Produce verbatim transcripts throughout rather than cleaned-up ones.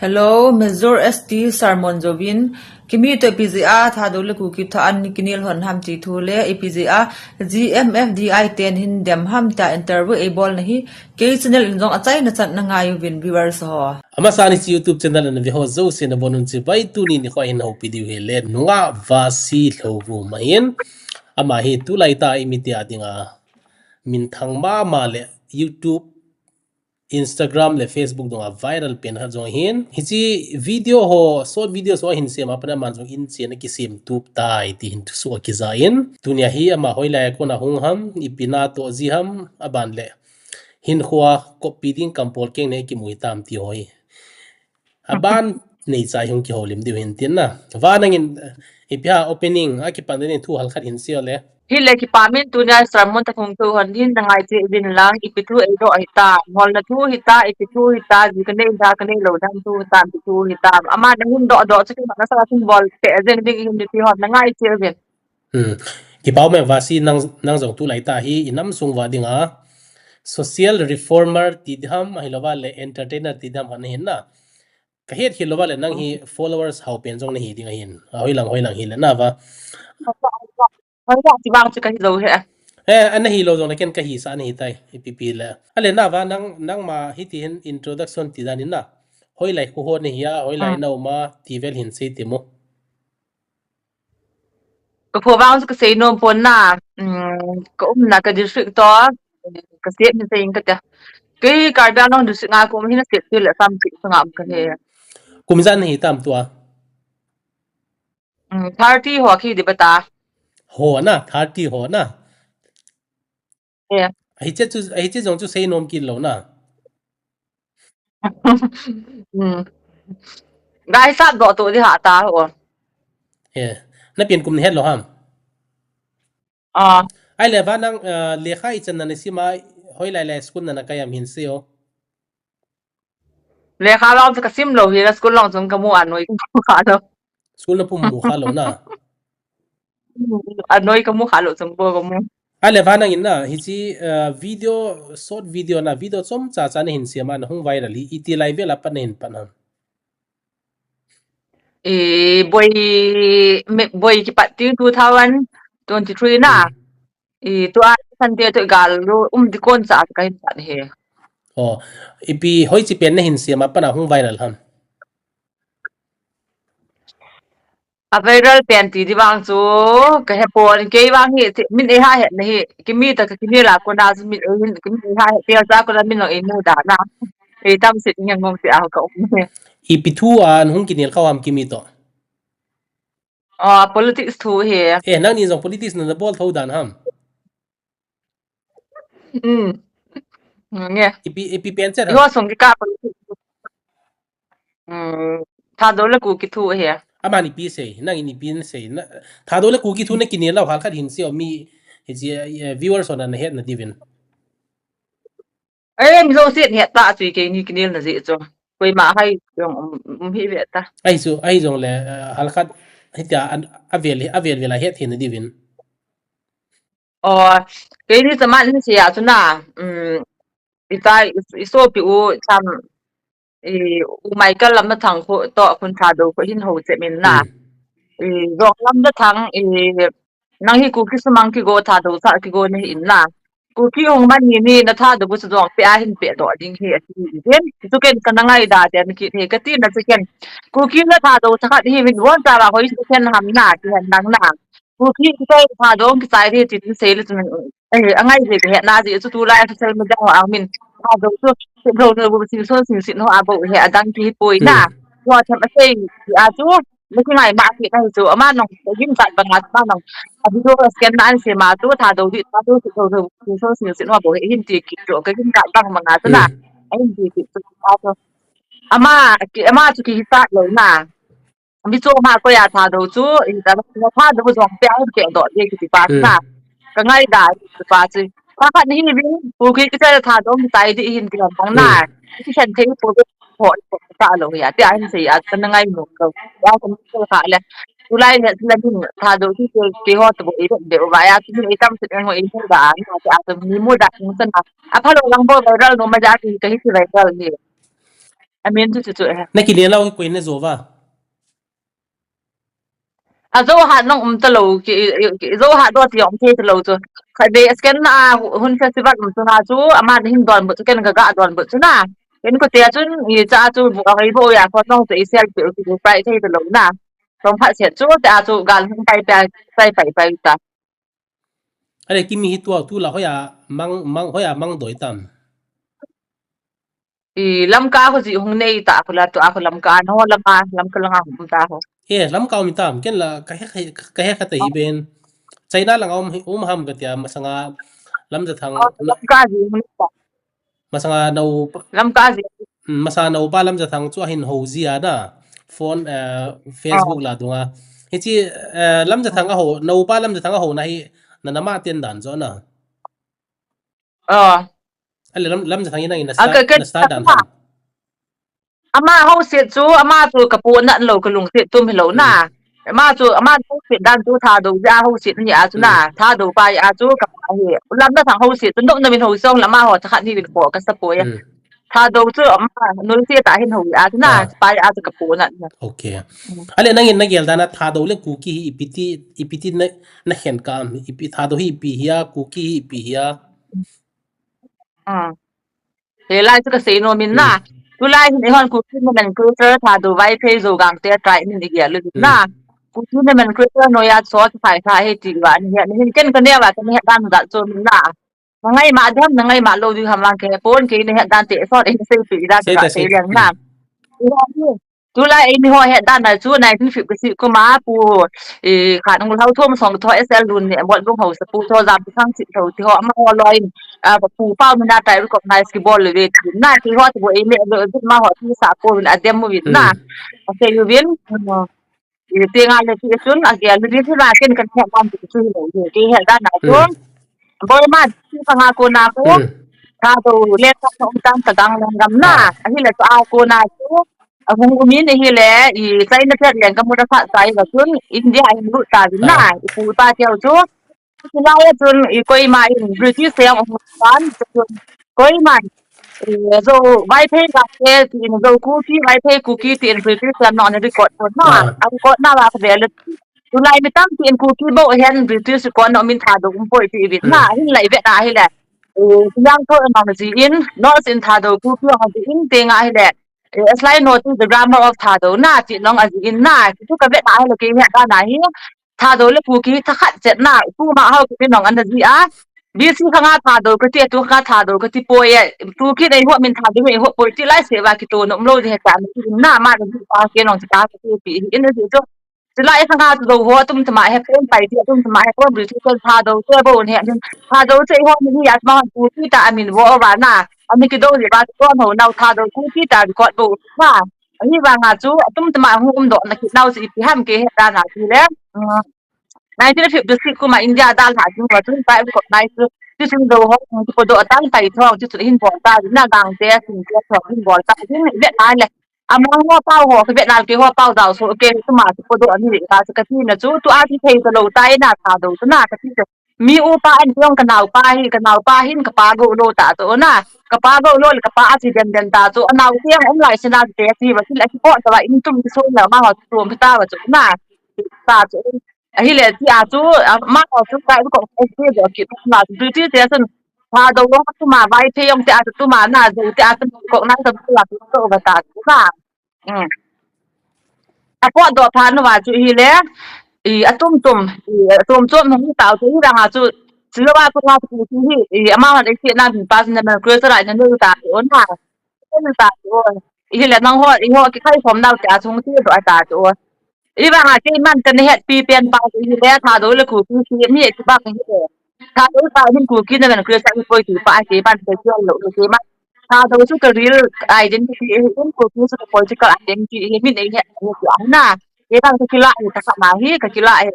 Hello, Major S T Sermon jouvin, kimi toh ipi jeh a Thadou le Kuki thu an kinel hon ham ti thu le ipi jeh a G M F D I ten hin dem ham tia interview eibolna hi kei channel in jong achaina chan na ngai uvin viewers ho. Amasan hiche YouTube channel a na ve ho jouse nabonun chibai tuni nikho hin houpi diu hile Nungah Vasi Lhouvum ahin. Ama hi tulai tah a imite a dinga minthang mama le YouTube, Instagram le Facebook dunga viral pen khat jong ahin. Hiche video ho, short video ho ahin sem a pat a aman jong in chen akisem tup tai ti hin thusoh akija in. Tunia hi ama hoilai a kona hung ham, ipi natoh ji ham, aban le hinkhoa koppi ding kampol keng nei kimu hitam ti ho hi. Aban neicha hung kihoulim diu hin tin na. Va nangin, eh, ipi ham opening a kipat ding thu halkhat hin sei o le. Hile kipa min tunia sermon tah hung thu hon hin na ngai cheh uvin lang, ipi thu eidoh hitam, holna thu hitam, ipi thu hitam, ji kanei da kanei lou dan thu hitam, ipi thu hitam. Ama nahin dohdoh chu kei nasa thum bol peh jeng ding hin ti hon na ngai cheh uvin. Hmm. Kipa ume Vasi nang, nang jong tulai tah hi inam sung uva dinga social reformer ti diham ahilouva le entertainer ti diham khat nahin na. Kahet khel louva le nang hi followers hao pen jong nahi ding ahin. Ahoilang, hoilang hile na va. Hoilang ti vang chu kahi lou he. Eh, ana hilou jong le ken kahisah nahi tai, ipi pi le. Ale na va nang, nangma hiti hin introduction ti dan in na. Hoilai kho ho nahi a, hoilai na um a, ti vel hin sei temo. Ka kho vang chu kasei nom pon na, um, ka umna ka district toh, ka state hin sei inge kati a. Kei Karbi Anglong district a ka um ahin, state chu le sam chu sanga um kahi. Kum ijat nahi tam tua? Um, thirty ho ki di bata. Ho na, thirty ho na. Eh. Hiche chu, hiche jong chu sei nom kit lou na. Hmm. Ga hisap doh to di ha ta ho. Eh. Na pen kum nahet lou ham? Ah. Ahile va nang, ah, lekha ichan na nasim a, hoilai lai school na nakai ham hin sei o. Lekha lang chu kasim lou hi la, school lang chu kamu anoi kamu kha lou. School na pum mu kha lou na. Anoi kamu kha lou chu bo kamu. Ahile va nangin na, hiche, eh, video, short video na, video chomcha cha nahin sem a, nahung viral hi, iti lai vel a pat nahin pan ham? Eh, boi, me, boi kipat ding two thousand twenty-three na. Hmm. I, tua Sunday toh gal lou, um di kon cha kahin pat hi. Oh, ipi hoiche pen nahin sem a pat a hung viral ham? A viral pen ti di vang chu, kahe pon, kei vang hi, ti, min eiha het nahi, kimi toh ka kinel a kona chu min eihin, kimi eiha het, tia cha kona min eimu da na. Ei tam sit nge ngong ti a ka um hi. Ipi thu a nahung kinel khau ham kimi toh? Ah, politics thu hi. Eh, nangni jong politics na nabol tho dan ham? Hmm. Nge. Ipi, ipi pen chet ham? Iho sung kikah politics. Hmm. Thadou le Kuki thu hi. Amani ipi sei, nangin ipi nasei. Na, Thadou le Kuki thu nakinel lou halkhat hin sei o mi, hiche, eh, viewers hon ana hetna diuvin. Eh, mi jouse het ta chu keini kinelna jeh chu. Koima hai jong um, um hi ve ta. Ahi chu, ahi jongle, eh, halkhat hitia an, avel, avel vel a het theina diuvin. Oh, keini chaman hin sei a chu na, um, itai, i, isopi u cham, i, u Michael Lamnathang kho toh khun Thadou kho hin hou chet min na. Hmm. I, Jong Lamnathang, i, nang hi Kuki sumang kigo Thadou sa kigo nahi in na. Kuki hung man ni ni na Thadou bu chu jong pe a hin pe doh ding hi ati hi. Chu ken kana ngaida den kit hi kati na chu ken. Kuki na Thadou sa khat hi min won ta ba hoi chu ken ham na ti han nang na. Kuki kichai Thadou kichai di tin sei le chun, eh, angai jeh kahet na jeh chu tulai social media ho a min Thadou chu, Thadou no bu sing so sing sin ho a bou hi adang kipoi na. Hmm. Ho cham asei ti a chu, nakingai ma ti na chu, ama nong, gin chat banga ama nong. A video scan na an sei ma chu, Thadou di, Thadou chu, Thadou sing so sing sin ho bou hi hin ti kit chu, ka gin chat bang banga chu na. Hmm. Ahin ti kit chu a chu. Ama, ki, ama chu kihisah lou na. Mi chom a koi a Thadou chu, i ta, Thadou jong pe a hin pe doh ding kiti pa na. Hmm. Ka ngaida kiti pa chu. Kha khat nahi vin, Kuki kichai Thadou mi tai di hin ti lang na. Hmm. Kikhen thei po, po, po, ta lou hi a, ti a hin sei a, kana ngai nom lou. Ya ka mi kha le. Tulai le, le min Thadou ti ke, ke ho to bo i de, de, va ya, ti min i tam sit ho i mu da, na, ti a, to mi mu da, mu sa na. A phalou lang bou viral nom a ja, ti ka hi ti viral hi. Amin chu chu chu he. Na kile lou koi na jo va. A jo ha nong um ta lou ki, ki jo ha do ti um thei ta lou chu. Kha be scan na hun festival um chu na chu ama hin don bu chu ken ga ga don bu chu na. Ken ko te chun i cha chu bu a ri bo ya ko nong chu i sel pi ki bu pai thei ta lou na. Song khat set chu te a chu gal hung pai pai pai pai pai ta. Ale kimi hi tua tu la hoya mang mang hoya mang doi tam. I Lamka ho ji hung nei ta khu la tu a khu Lamka na ho lama Lamka langa hung ta ho. E Lamka um tam ken la ka he ka he ka he ka te hi ben. China langa um hi- um ham ka tia masanga Lamjathang Oh, na- Lamka ji hung nei ta. Masanga nau Lamka ji. Mm, masanga nau pa Lamjathang chu ahin ho ji a na. Phone eh, Facebook la dunga. Hichi eh, Lamjathang a ho nau pa Lamjathang a ho na hi na nama ten dan jo na. Oh. Ale lam lam jatang inang in na Aka start ken na start dan ama. Ham. Ama hausit chu ama chu ka pu na lo ka lungsit tum hi lo na. Mm. Ama chu ama hausit dan chu Thadou ja hausit ni a chu na. Mm. Thadou pai a chu ka pa hi. Lam na thang hausit chu nok na min hau song lama ho thakhat ni vin ko ka sa po ya. Mm. Thadou chu ama nul si ta hin hau a chu na. Ah. Pai a chu ka pu na. Okay. Mm. Ale nang in na gel dan a Thadou le Kuki hi ipiti ipiti na na khen ka am ipi Thadou hi ipi hi a Kuki hi ipi hi a. Ah. He lai chu ka sei nom in na. Hmm. Tulai hin eihon Kuki nomenclature Thadou Vaiphei Zo Gangte tribe min i gel u na. Hmm. Kuki nomenclature noiya chu phai kha he ti va ni he ni hin ken ka ne va ka ne dan da chu min na. Na ngai ma dam na ngai ma lo di ham lang ke pon ke ne he dan te so de sei pi da. Sei ta ka sei. Sei leng na. Hmm. Tulai eini ho he dan na chu nineteen fifty-six kuma pu, eh, Khanungul Hauthom Songtho S L Lun ne Molbung Haosapu Thojam Thangsit Tho ti ho ama ho loi in, ah, pu pau mina tai recognize ki bol le ve ti na ti ho ti bo eini lo ma ho ti sa ko vin adem mu vin na. Hmm. Ase yu vin, mm, eh, ti nga le ti sun a ge lu vin ti na ken kan he dan ti chu hi lo ti he dan na chu. Hmm. Bol ma ti sa nga ko na ko. Hmm. Thadou le ka um tan ka dang lang gam na. Ah. Ahile chu a ko na chu. Ahung um in ahile, i China pet leng ka mu da kha sai va chun, India a hin lut ta vin na, ah, i pu i pa teu chu. Chulai a chun, i koima in British leng ahung tan, chun koima in, i Zo Vaiphei Gangte ti in Zo Kuki, Vaiphei Kuki ti in British leng nong record pon na, ah, a record na va ka ve le. Chulai mi tampi in Kuki bou hen British record na um in Thadou um poi ti vin na, hmm, hin lai ve na ahile. I Siang tho nong ji in, North in Thadou Kuki nong ji in, ti nga ahile. Eh, a slide note chu The Grammar of Thadou na, ti nong a ji in na, chu ka ve na hile kei he ka na hi, Thadou le Kuki thakhat chet na, tu ma hau ki nong an da ji a, B C khanga Thadou ka ti, tu khanga Thadou ka ti poi e, tu ki nei ho min Thadou nei ho poi ti lai se va ki to nom lo di he ka na, ma da ji pa ke nong ti pa ka ti pi, in da ji chu, Chulai khanga chu Zo ho atum tama he pon pai ti atum tama he pon British Thadou te bou ne he. Thadou chu eiho ni hi a ma Kuki ta amin vo va na. Ami kidou le ba chu ho nau Thadou Kuki ta record bou na. Ahivanga chu atum tama hung um doh na kit nau chu ipi ham ke he ta na ti le. Mm. Nineteen fifty-six kuma India dal ha chu va chu ta recognize chu. Chu Zo ho chu podoh tang tai thong chu hin bol ta na Gangte Singte thong hin bol ta hin ve na le. Amang ho pau ho, ka vet nal ke ho pau dau so, ke tu ma tu podoh ani le ka, ka ti na chu, tu a ti thei ta lo tai na Thadou tu na, ka ti chu. Mi upa an tiong ka naupa hi, ka naupa hin ka pa go lo ta chu na. Ka pa go lo le ka pa a ti den den ta chu, a nau tiang um lai sina te ti va, ti la ki ko ta va in tum ki so na ma ho tu um ta va chu na. Ta chu. Ahile ti a chu, a, ma ko chu kai ko ko ti do ki tu ma chu ti te chun. Thadou lo tu ma Vaiphei jong ti a chu tu ma na Zo ti a chu ko na ta tu la tu to ga ta tu na. Mm. A po do pha no wa chu hile. I a tum tum, i a tum tum hung ta chu hi ranga chu. Chu lo wa ko na chu hi, i ama han e ti na min pa na ma ko sa ra na no ta tu na. Ko na ta tu. Hile nang ho, i ho ki khai som nau ti a chu ti do ta tu. Ivanga keiman kana hetpi pen pa chu hile Thadou le Kuki hi mi hi pa hi le. Thadou pa hin Kuki na kan Christian poi ti pa keiman ka kial lo keiman. Thadou chu ka real identity hi in Kuki chu ka political identity hi mi nei het ni ti a na. Keiman ka kila hi ta ka ma hi ka kila hi.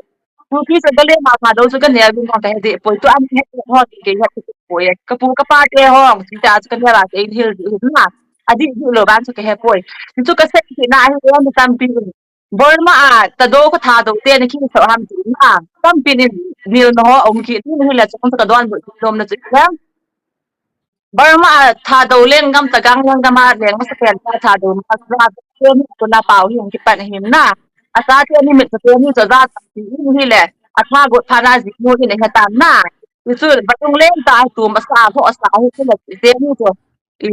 Kuki chu ka le ma Thadou chu ka ne vin ka he de poi tu an he ho ti ke he ti poi. Ka pu ka pa te ho ti ta chu ka ne la ke in hil di na. Adi hi lo ban chu ka he poi. Chu ka se ti na hi ni tampi. Burma a Thadou ko Thadou te ni ki so ham ti na. Tampi ni nil no ho um ki ni hila chong ka don bu nom na chu la. Burma a Thadou lenggam, Tagang lenggam a leng masa pen pa Thadou masa teni chu na pau hi hung kipan ahin na. Asa teni mit chu teni chu za ta ti in hi le. Atha got pha na ji mu in he tan na. Ti chu batung leng ta tu masa ho sa hi le teni chu. I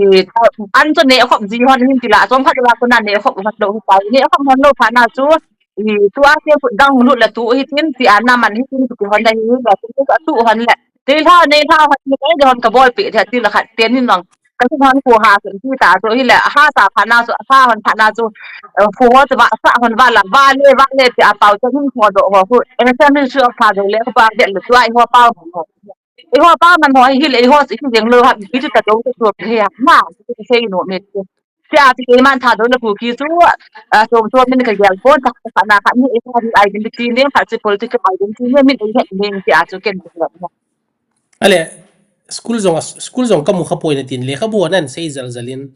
an chu ne khop ji hon hin ti la som khat la ko na ne khop khat lo pa ne khop hon lo pha na chu. I tu a ke pu dang lut la tu hi tin ti an na man hi tin ti hon da hi la tu ka tu hon le. Ti la ne la hon ni kai hon ka bol pi ti la khat teni nong. Ka ti hon ko ha ti ta chu hi le ha sa pha na chu ha hon pha na chu. Ko ho chu ba sa hon ba la ba le ba le ti a pau chu hin ko do ho hu. E sa ni chu pha do le ko ba de le tu ai ho pau ho. Eiho pa man ho hi le eiho si jeng lo ha, pi chu ta do ta do he ha, na, si sei no me. Sia ti ke man Thadou le Kuki chu, a, so, so min ka gel ko ta, ta na ka ni eiho identity ne, ka chi political identity ne, min eiho ne, sia chu ken. Ale, school jong, school jong ka mu kha poi na tin le, ka bu nan sei jal jal in,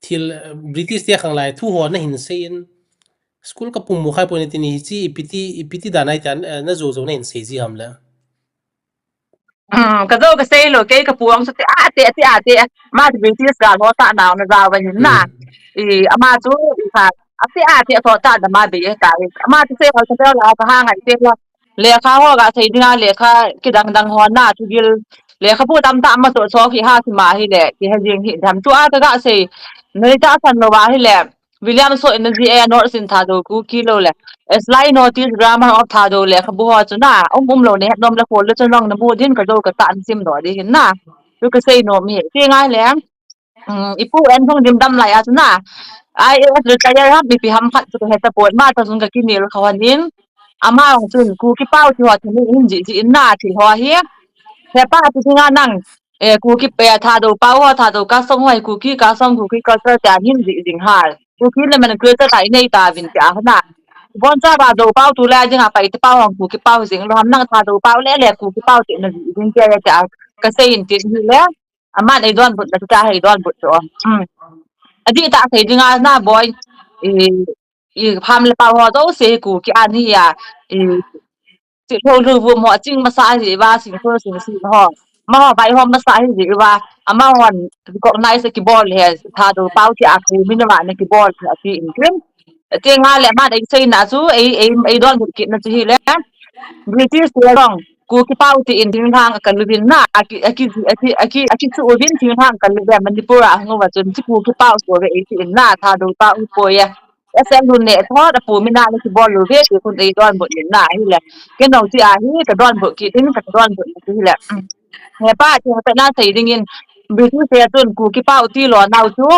thil, eh, British te khang lai, thu ho na hin sei in, school ka pum mu khai poi na tin hi chi, ipiti, ipiti da nai tan, eh, na jo jo na hin sei ji ham le. Hmm, ka jo ka sei lo, kei ka pu ang chu te a te, te a te, ma ti British gal ho ta nau na ja va hin na. Hmm. I, ama chu, i ka, a te a te tho ta da ma be ta. Ama chu sei ho chu la ka ha ngai te lo. Lekha ho ga sei dinga lekha ki dang dang ho na chu gil. Lekha bu tam ta ma so so ki ha si ma hi le, ki ha jing hi dam tu a ka ga sei. Nei ta san lo wa hi le. William So in the North in Thadou Kuki lo le. Sly Notice Grammar of Thadou le khabu ho chu na. Um um lo ne het nom le ko le chu nong na mu din ka jo ka ta an sim no di hin na. Tu ka sei nom hi. Ti ngai le. Um, ipu en thung dim dam lai a chu na. I A S retire ha bi pi ham khat chu ka he ta pon ma ta sun ka ki nil kha wan in. Ama ong chun Kuki pau ti ho ti ni in ji ji in na ti ho hi. He pa ti nga nang. Eh, Kuki, eh, Thadou pau ho, Thadou ka song ho, Kuki ka song, Kuki culture te anin ji jing hal. Kuki le man culture ta inei ta vin te a hona. Bon cha ba Thadou pau tu le jing a pai te pau hong Kuki pau jing lo ham nang Thadou pau le le Kuki pau te na ji jing te te a ka sei in te ni le. Aman ei don but na ta hei don but to. Hmm. Adi ta sei jing a na boy. Eh, i pham le pau ho to se Kuki ani ya. Eh, Ti tho lu vu mo ching masa hi va sing tho sing si ho. Ma ho bai ho masa hi ji va. Ama hon recognize ki bol he Thadou pau ti a ku min va ne ki bol he ti in kim. Ti nga le ma dei sei na chu ei ei ei don bu ki na chu hi le. British te long Kuki pau ti in thing thang ka lu bin na aki aki aki aki chu u bin thing thang ka lu be Manipur a ngo va chun ti Kuki pau so ve ei ti in na Thadou pau po ye. Ese lu ne tho da pu mi na ni ki bol lu ve ti kun ei don bu ni na hi le. Ke no ti a hi ka don bu ki tin ka don bu ni hi le. He pa ti ha na sei ding in British te tun Kuki pau ti lo nau chu.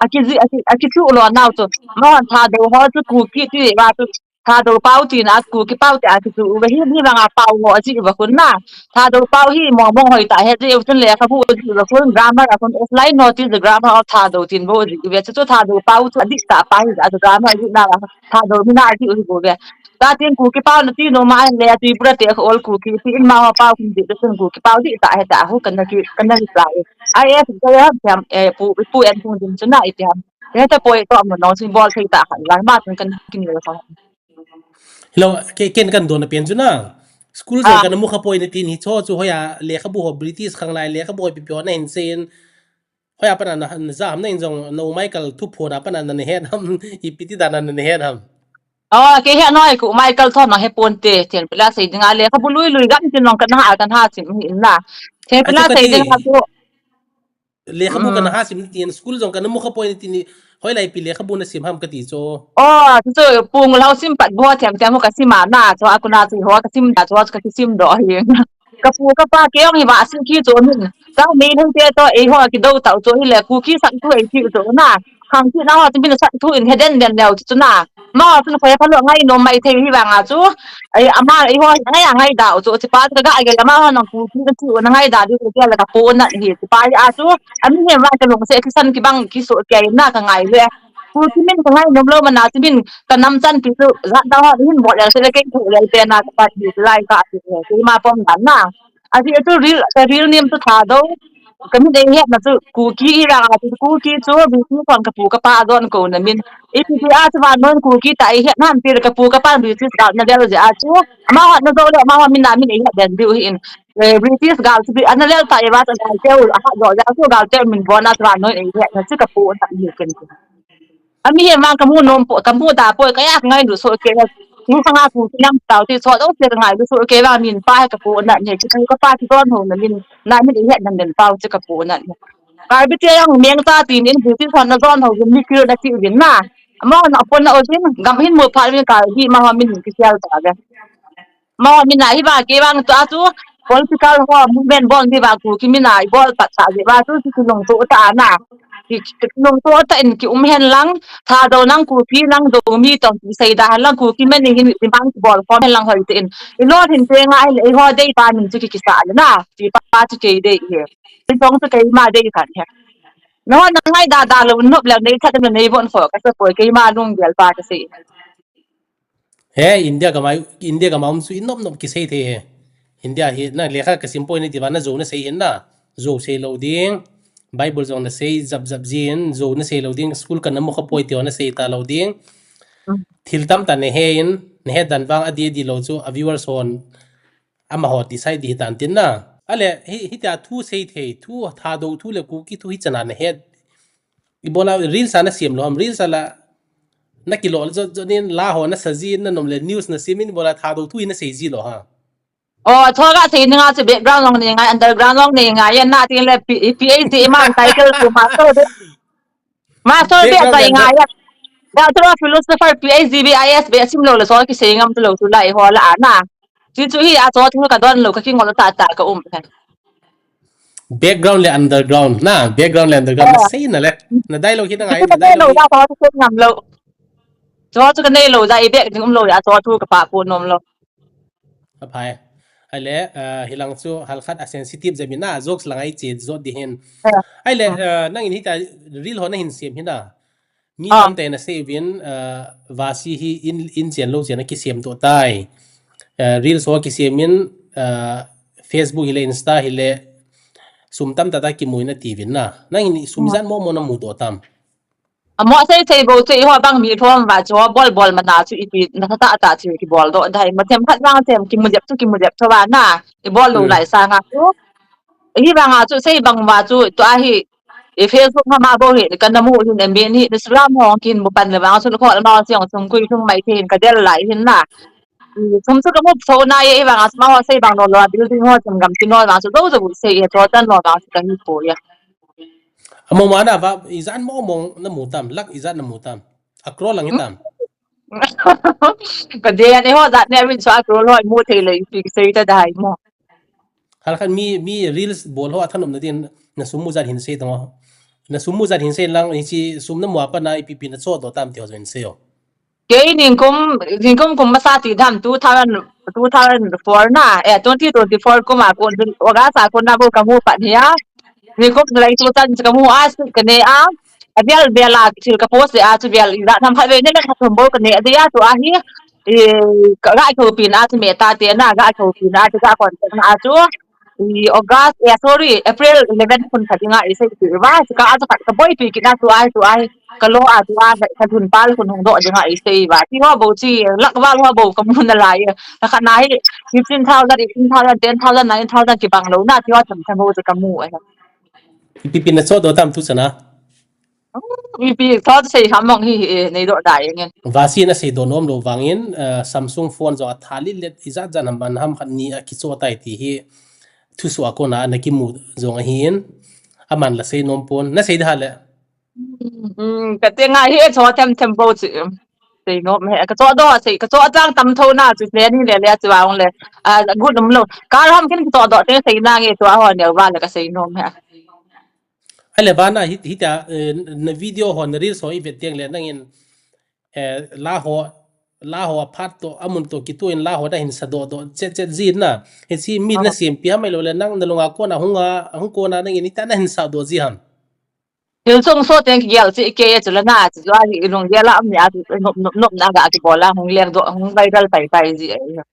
Aki ji aki aki chu lo nau chu. Ma hon Thadou ho chu Kuki ti va chu. Thadou pau ti na Kuki pau ti a ki chu ve hi ni va nga pau ho a ji va kun na. Thadou pau hi mong mong hoi ta he ji u chun le ka bu ji lo kun grammar a kun Sly Notice the Grammar of Thadou tin bo ji ve chu chu Thadou pau chu a di ta pa hi a chu grammar ji na la Thadou mi na ji u bo ve. Ta tin Kuki pau na ti no ma le ti pura te ko ol Kuki ti in ma ho pau kun ji chun Kuki pau di ta he ta hu kan na ki kan na ki pla. Ai e pu ya ham e pu pu en pu din chu na i ti ham. He ta poi to mo no symbol thei ta han la ma chun kan ki ni lo sa. Hello, ke ken kan don pen chu na. School jong kan mu kha poi na tin hi cho chu hoya lekhabu ho British khang lai lekhabu ho pi pi ho na hin sei in. Hoya pana na na ja ham na in jong no Michael thu pho na pana na he nam ipi ti da na na he nam. Oh, ke he noi ku Michael tho na he pon te, ten pela sei dinga lekhabu lui lui gam tin long kan ha kan ha sim hi na. Ten pela sei dinga ku Lekhabu kana ha sim tin, school jong kana mu kha poi tin, hoilai pi lekhabu na sim ham kati chu. Oh, chu chu pung lau sim pat bo thiam thiam ho ka sim a na, chu a kuna chu ho ka sim da chu ka sim do hi. Ka pu ka pa ke ong hi va sim ki chu min. Ka mi hung te to ei ho ki do tau chu hi le ku ki sak tu ei ki chu na. Khang ki na ho chu min sak tu in he den den leu chu na. Ma chu na khoi pha lo ngai nom mai thei hi vang a chu. Ai ama ei ho ngai a ngai da chu chi pa ka ga ai ga ma ho nang ku ki chu na ngai da di ku la ka pu na hi chi pa a chu. Ami he ma ka long se ki san ki bang ki so ki ai na ka ngai le. Ku ki min ka ngai nom lo ma na chi min ka nam chan ki chu za da ho hin bo le se le ke ku le te na ka pa di lai ka ti ne. Ki ma pom na na. A ti chu real ka real name chu Thadou. Ka min ei het na chu Kuki hi la chu Kuki chu British kon ka pu ka pa don ko na min. I ti ti a chu van non Kuki ta ei het na ti ka pu ka pa British ka na del ja chu. Ama hot na do le ama hot min na min ei het den diu hi in. Eh, British gal chu bi ana lel ta e ba ta gal teu, aha, lo ja chu gal teu min bon a tra noi e, he, na chu ka pu na ni ken. Ami he mang ka mu nom po, ka mu da po, ka ya ngai lu so ke. Mu ka nga ku nam tau ti so do se ngai lu so ke ba min pa he ka pu na ni, chu ka pa ti don ho na min, na min he na min pau chu ka pu na ni. Ka bi te yang meng ta ti min British hon na don ho mi kil na ti win na. Ama na pon na o sin, gam hin mu pa min ka hi ma ho min ki sial ta ga. Mo mina hi ba ke bang tu a tu political ho movement bol hi ba Kuki mina i bol pat sa je ba tu ki lung tu ta na. Ki lung tu ta in ki um hen lang, Thadou nang Kuki nang Zomi tong ki sei da hen lang Kuki men hin i bang ki bol khom hen lang hoi te in. I lo hin te nga i ho dei pa min chu ki kisa le na. Ki pa chu ke dei he. I tong chu ke ma dei kan he. No na ngai da da lo nop le nei that nei bon kho ka sa poi ke ma lung gel pa ka sei. He, India gama, India gama um chu i nop nop kisei thei he. India hi na lekha ka sim poi ni ti ba na Zo na sei hin na. Zo sei lo ding. Bible jong na sei jap jap jin, Zo na sei lo ding. School ka na mu kha poi ti ho na sei ta lo ding. Mm. Thil tam ta na he in, na he dan vang a di di lo chu a viewers hon ama ho ti sai di hi tan tin na. Ale, hi, hi ta thu sei thei, thu Thadou thu le Kuki thu hi chana na he. I bola reels a na siam lo ham, reels a la na kilo jo jo nin la ho na sa ji na nom le news na siam in bola Thadou thu hi na sei ji lo ha. O, thoga sei ni nga chu background long ni ngai, underground long ni ngai, ya na tin le P-, PhD man title ku master de. Master de Background sai le ngai ya. Doctor of Philosophy, PhD, BIS, be sim lo le so ki sei ngam tu lo tu lai ho la na. Chu chu hi a so thu ka don lo ka ki ngol ta ta ka um. Background le underground na, background le underground na Eh. Sei na le. Na dialogue hi na ngai, Chu na ka nei lo dialogue hi. Ja so thu ngam lo. So chu ka nei lo ja i back ding um lo ya so thu ka pa pu nom lo. A phai. Ahile, ah, hilang chu halkhat a sensitive jep in na, jokes lang a i che jot di hin. Eh. Ahile, ah, nangin hita reel ho na hin siam hin na. Mi Ah. tamte na sei uvin, ah, Vasi hi in, in chen lo chen a kisiam to tai. Ah, reels ho kisiam in, ah, Facebook hile, Insta hile, sum tamtah ta kimu in ati uvin na. Nangin sum Hmm. ijat mo mo na mu to tam. Amo sei sei bo chu i ho bang mi thom va chu bol bol mana chu ipi na ta ta chu ki bol do dai ma them khat vang them ki mu jep chu ki mu jep tho va na i bol lo Hmm. lai sa nga chu hi vang a chu sei bang va chu tu a hi i Facebook ma ma bo hi ka na mu hin em bin hi Instagram ho kin mu pan le vang chu ko ma siang chung kui chung mai hin ka del lai hin na. I chung chu ka mu tho na ye i vang a ma ho sei bang no lo building ho chung gam ti no vang chu do do sei ye to tan no vang chu ka hi po ya. Amo mana va, ijat mo mo na mu tam, lak ijat na mu tam. A crore lang hi tam. Ka de ne ho jat ne rin so a crore lo mu thei le ipi sei ta dai mo. Halkhat mi, mi reels bol ho a thanom na din na sum mu jat hin sei tang. Na sum mu jat hin sei lang, hichi sum na mu a pa na ipi pi na cho do tam ti ho hin sei o. Kei nikum, nikum kum masa ti dam two thousand, two thousand four na, eh, twenty twenty-four kum a kun, August a kun na bo ka mu pat hi a. Nikum lai tu tan ka mu a su ka ne a. A bial bial a thil ka post a chu bial i da nam khat ve ne le khat thum bo ka ne a dia tu a hi. I ka ga ko pin a chu me ta te na ga ko pin a chu ga kon na a chu. I August, eh, sorry, April eleven kun khat dinga i sei ti va, chu ka a chu khat ka boi pi kit na tu ai, tu ai, ka lo a tu a, ka thun pal kun hung do dinga i sei va. Ti ho bo chi, lak val ho bo ka mu na lai. Na khat na hi, fifteen thousand, eighteen thousand, ten thousand, nine thousand ki bang lo na, ti ho tham tham bo chu ka mu ai. Ipi pi na cho do tam tu chana. Ipi thot sei ham mong hi, eh, nei do dai ngen. Vasi na sei do nom lo vangin, eh, Samsung phone jong a tha lit let ijat jan ham ban ham khat ni a kicho tai ti hi thusoh a kona na kimu jong ahin. Aman la sei nom pon. Na sei da le. Hmm, ka te nga hi cho them them bo chi. Sei nom he. Ka cho do sei, ka cho tang tam tho na chu le ni le le chu ang le. A, good um lo. Ka ham kin cho do te sei na nge chu a ho ne va le ka sei nom he. Ahile vana hi, hita, eh, na video ho, na reels ho i vet teng le nangin, eh, la ho, la ho a phat to, amun to kitu in la ho na hin sa do do, chet chet jin na. Hichi mi na Ah. sim pi ham ai lo le nang na lunga kona hung a, hung kona nangin hita na hin sa do ji ham. Hil sung so teng ki gel chi ke ye chu la na, chu a hi lung gel a am ni a chu nop, nop, nop na ga ki bol a hung leng do, hung viral pai pai ji ai.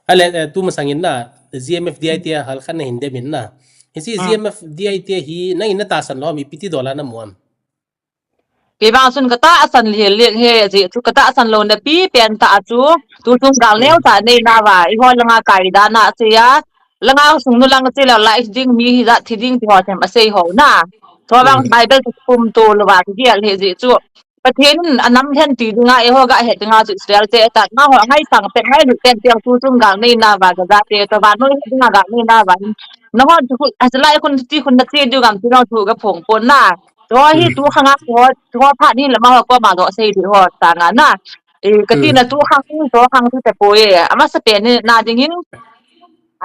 Ale, eh, tu masangin na, G M F D I T a halkhat na hin dem in na. Hichi Ah. G M F D I T hi, nangin na tahsan lou ham, ipi ti dola na mu ham. Kei vang chun ka tahsan lheh lheh hi, ajeh chu ka tahsan louna pipen tah chu, tu chung gal neo tah nei nauva, eiho langa kai dan a asei a, langa sung nu lang che lou lai ding mi hijat thi ding ti ho them asei ho na. Chu vang Bible chu pum to louva ka gel hi jeh chu. Pathen in anam lhen ti dinga eiho ga het dinga chu Israel te tah na ho ngaisang pen ngailut pen ti tu chung gal nei nauva Gaza te chu vannoi dinga gal nei nauva. Nahon chu khu, asalai khun ti khun na che diu gam ti nahon chu ga phong pon na. Chu hi tu khanga ho, chu phat ni lama ho koma doh sei di ho sanga na. E, ka tina tu khang, tu khang tu te poi. Amasapen in na dingin,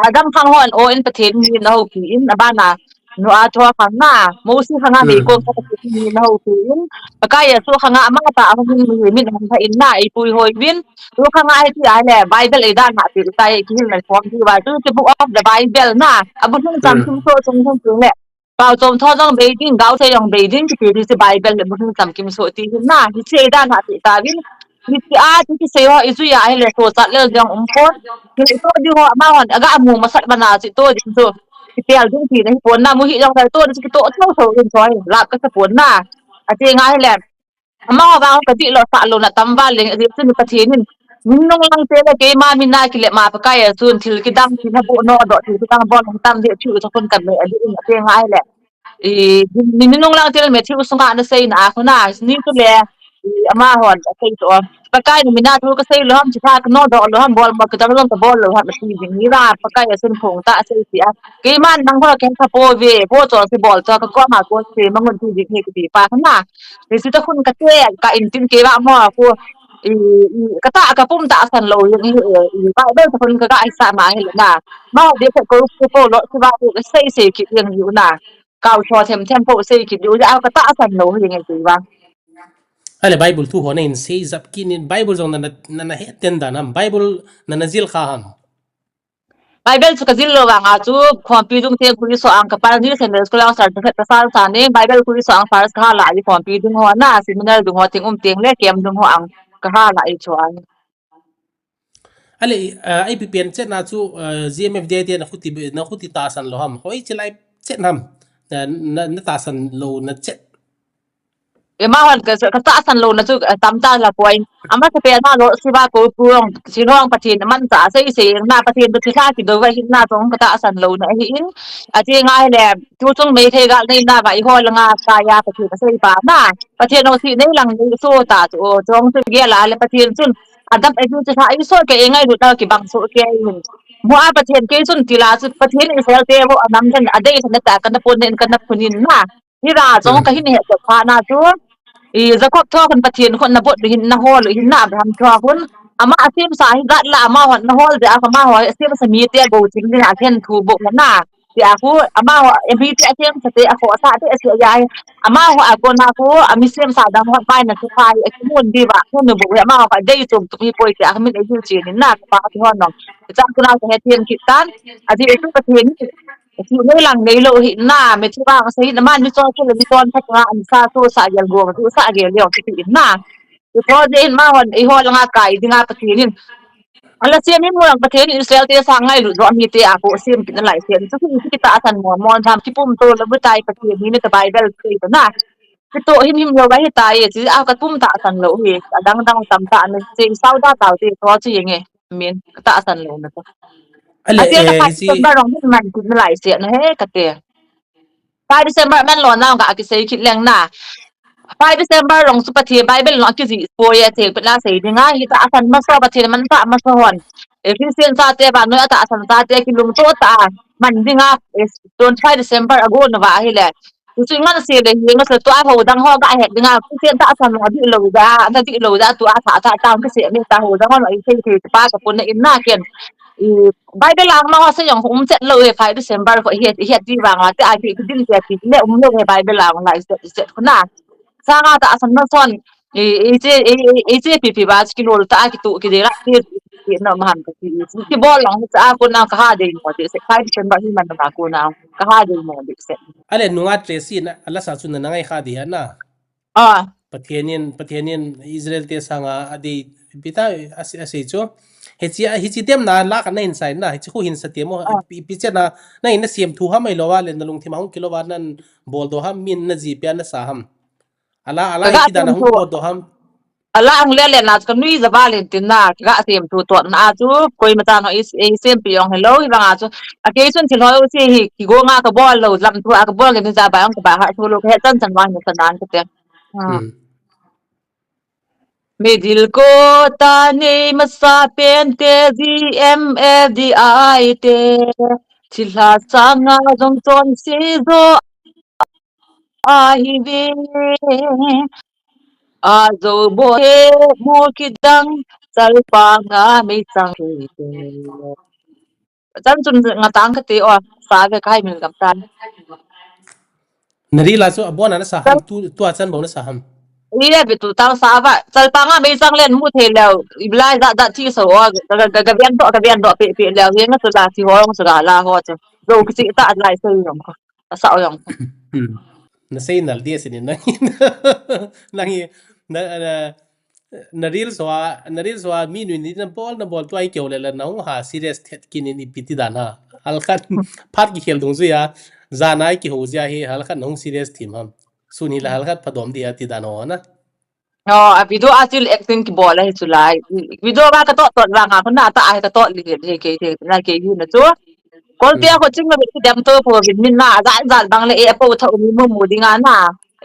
Adam khang hon o in Pathen in na houpi in, abana Noah chu khang na, Mosi khanga mei ko ka Pathen in na houpi in, Pakai Jesu khanga ama ta hon in mi min hon tha in na, eipui hoi vin, tu khanga hiti ahile, Bible eidalha pi tai kihil na form diuva, chu chu Book of the Bible na, abunung cham kim so chung chung chung le. Pao chom tho jong bei ding, gao thei jong bei ding, kiti di chu Bible le bunung cham kim so ti hin na, hiche eidalha pi tauvin, hiche a, chu kisei ho, ijui a, ahile, so chat lel jong um pon, hile to di ho, amahon, aga mu masat bana, chu to di chu, kipel ding ti na hi pon na, mu hi jong to di chu kito, to so in choi, lap ka sa pon na, ati nga hile, Amaho vang ka dihlou sah louna tam val leng, ajeh chu Pathen in, min nung lang te le keima min a kile ma Pakai a chun thil kidang, thil habu nodoh, thil kidang bol hung tam ding, thil u chakun kan nei, ajeh in, ati nga hile. I, min, min nung lang te le me thil u sunga na sei na a khuna, ni chu le, i, amahon, asei chu, Pakai ni min a thu ka sei lou ham, chi tha ka nodoh lou ham, bol mo kidang lou ka bol lou ham, ati ding, ni la, Pakai a chun phong ta, asei ti a. Keiman nang ho ken ka po ve, po cho si bol cho ka ko ma ko si ma ngun ti ding he kiti pa khuna. Hiche ta khun ka te, ka in tin kei vang mo, ko, i, i, ka ta, ka pum tahsan lou, i, i, i, Bible ta khun ka ga i sa ma hi na. Ma de ko, ko, ko lo, si ba ko, sei, sei kit jeng u na. Kau cho them, them ko, sei kit u, a ka tahsan lou, hi nge kei vang. Ale Bible thu ho na in sei jap kit in, Bible jong na, na, na, na he ten dan ham, Bible na, na jil kha ham. Bible chu ka jil lou vang a chu, khompi dung teng kuli so ang ka pan ni Sunday school ang sar ka sa sa ni, Bible kuli so ang first ka ha la i khompi dung ho na, seminar dung ho teng um teng le, camp dung ho ang ka ha la i chu a. Ale, ah, ipi pen chet na chu, ah, G M F D I te na khuti, na khuti tahsan lou ham. Hoi che lai chet ham. Na, na, na tahsan louna chet. Amahon ka, ka tahsan louna chu, eh, tam ta la poi. Amasapen a lo siva ko pung, sinong Pathen man cha sei sei na Pathen to thilha kidou va hin na tong ka tahsan louna hi in. Ati nga le, tu chung mei thei gal nei na va eiho langa sa ya Pathen sei pa na. Pathen o si nei lang nei so ta chu o chong chu gel a le Pathen chun. Adam e chu cha i so ke e ngailut na kibang so ke in. Mo a Pathen kei chun tila chu Pathen Israel te vo anam jan adei na ta kana pon nen kana phunin na. Hira chong ka hin he to pha na chu. I Jacob tho khun Pathen khun na bot hin na hol hin na Abraham tho khun. Ama asem sa hi gat la amahon na hol de amahon asem sa mi te bo ching ni a khen thu bo na. Ti a khu, amaho, e mi te asem sa te, akho sa te, ase ya. Amaho, akona khu, ami sem sa dang hot bai na chu phai, akimun di va, khu nu bu, amaho, ka dei tum tum hi poi te, amin e ju chi ni na, pa ti hon nong. Cha kuna ka he tien kit tan, adi e tu ka tien ni. Chu nei lang nei lou hi na, me chu ba ka sei na man, mi chon chu le, mi chon phat nga, an sa so sa gel go, tu sa gel leo, ti ti na. Chu tho de in ma hon, eiho langa kai dinga Pathen in. Ala siam in mo lang Pathen in Israel te sa ngailut doh mi te a ko siam kit na lai siam. Chu hi kita asan mo, mo tham kipum to lo bu tai Pathen ni ta Bible te to na. Kito him him lo ga hi tai, chi a ka pum tahsan lou hi. Adang dang tam ta ni, chi sau da tau te to chi nge. Min ka tahsan lou na to. Ale, ati na eh, ka si ba rong min man kit na lai siam na he ka te. Five December man lou na ka kisei kit leng na. Five December rong chu Pathen Bible lou kiji poi a theng pet la sei dinga hi tahsan masa Pathen man ta masa hon. E Christian sa te ba no tahsan sa te kilung to ta man dinga e twenty five December ago no va hi le. Tu chu ngan se le hi ngan se to a ho dang ho ga he dinga Christian tahsan lou di lou da na di lou da tu a tha tha tang ka se me ta ho dang ho i sei sei pa ka pun na in na ken. I Bible lang ma ho se jong um chet lou e five December ko hi hi di vang la te a ki din te ki le um lou e Bible lang la i chet chet ko na. Sanga tahsan na son. I, i che, i, i, i che pi pi ba ki lol ta ki tu ki de la ki, ki no ma ham ki, ki bol lang cha ko na ka ha de mo de se five December hi man ma ko na ka ha de mo de se. Ale nunga Tracy na, ala sa chu na ngai kha de na. Ah. Pathen in, Pathen in Israel te sanga adei pita ase, ase chu. Hichi, hichi tem na la ka na hin sai na, hichi khu hin sa tem o, ah, pi, pi che na, na in na siam thu ham ai lo va le na lungthim a hung kilo va nan bol do ham min na ji pia na sa ham. Ala, ala, kaga iti dan a hung pot doh ham. Ala hung le le na chu kanui java len tin na, kaga sem tu tot na chu, koima chan ho i, i sem pi jong hello, hi vang a chu. A kei chun thil ho si hi, kigo nga kabol lou, lam thu a kabol nge ni java jong kaba ha thu lou, kahe chan chan vang ni sanan kate. Hmm. Midil ko ta nei masa pen te G M L D I te. Thilha sanga jong chonse jo ahi ve. Ajo bo he mo kidang chalpanga meichang he te. Chan chun ngatang kati o, sa ve kai min gam tan. Na reel a chu abon a nasa ham, tu, tua chan bou nasa ham. Ile bi tu tang sa va, chalpanga meichang len mu thei leu, iblai da da thi so o, ka, ka, ka, ka vian do, ka vian do pe, pe leu, ye nga chu la thi ho, nga chu la, la ho chu. Do kichi ta lai so yong ko. Asa o yong. Hmm. Na sei nal dia sini nang. Nang hi, na, na, Na reels ho a, na reels ho a, mi nui ni na bol, na bol tua i keu le le na hung ha serious thet kit in ipi ti dan ha. Halkhat phat kikhel dungjuia, jan a i kihou jia hi, halkhat na hung serious thim ham. Sun hi la halkhat phadom di ha ti dan ho na. Oh, a video a thil acting kibol ahi chu lai. Video ba ka tot tot vang a, ko na ta a ka tot li he ke ke na ke yu na chu. Kolte a ko ching na bi dem to po bin min na, jat jat bang le e po tha u mi mu mu ding a na.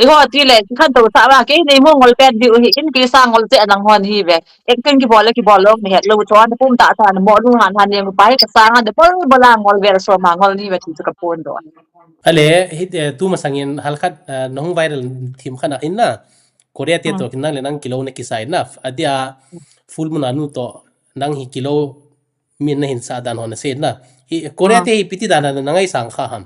Eiho ti le, khan to sa va, kei nei mo ngol pet diu hi, in kei sa ngol che nang hon hi ve. Ek ken kibol le kibol lou, mi het lou, chon pum ta ta, mo lu han han ne, pa hi ka sa ngan de, bol bol a ngol ve, so ma ngol ni ve, ti chu ka pon doh. Ale, hi, eh, tu masangin halkhat, eh, na hung viral thim khat a in na. Korea te to kin nang le nang kilo na kisai na. Adia full moon a nu to nang hi kilo min na hin sa dan hon na se na. Hi Korea te hi ipi ti dan na na ngaisang kha ham.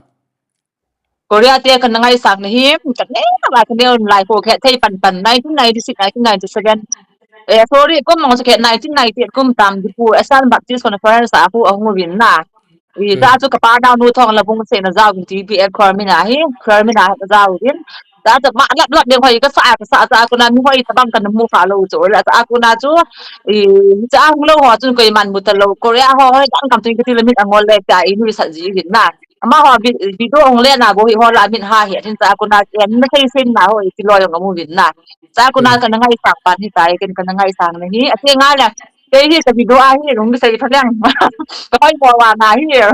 Korea te ka na ngaisang na hi, ka ne la ka ne lai ko khe thei pan pan nineteen ninety-six, nineteen ninety-seven. Eh, sorry, kum mong sa khe nineteen ninety-eight kum tam di pu, Assam Baptist Conference a pu a hung vin na. I ta chu ka pa nau nu thong la bung se na jao vin T P F khor mi na hi, khor mi na jao vin. Ta chu ma lap lap de hoi ka sa ka sa ta ko na mi hoi ta bang ka na mu kha lou chu, la ta ko na chu, i ta hung lou ho chun koi man mu ta lou, Korea ho hoi dang kam tin ka ti la mit angol le ta i nu sa ji vin na. Amaho vi-, video hung le na bo hi ho la min ha hi, ahin cha ko na, em, na sei sim na ho, i ti lo jong amu vin na. Cha ko na ka na ngaisang pan hi tai, ken ka na ngaisang na hi, ate nga le, kei hi ka video a hi, hung sei pha leng. Ka hoi mo wa na hi.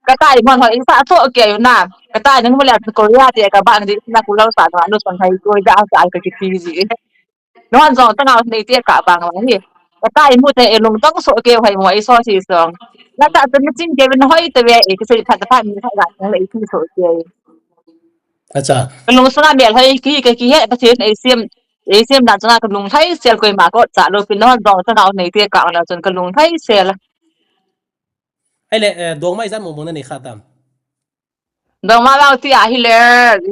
Ka tai mo ho, i sa so ke na. Ka tai nang mo le Korea te ka ba na di na ku lo sa na, no sang hai ko ja sa ka ki ti ji. Nahon jong tangau nei te ka bang lang hi. Ka tai mu te e lung tong so ke hoi mo i so si song. Na ta te mi ching ke na hoi te ve e ke sei phat phat mi kha ga le i ti so ke. Acha. Ka lung sung a mel hoi ki ke ki he Pathen e sim. E sim dan chang ka lung thai sel koi ma ko cha lo pin nahon jong tangau nei te ka na chun ka lung thai sel. Ai le, eh, dong mai jan mo mo na nei kha tam. Dong ma lau ti a hi le,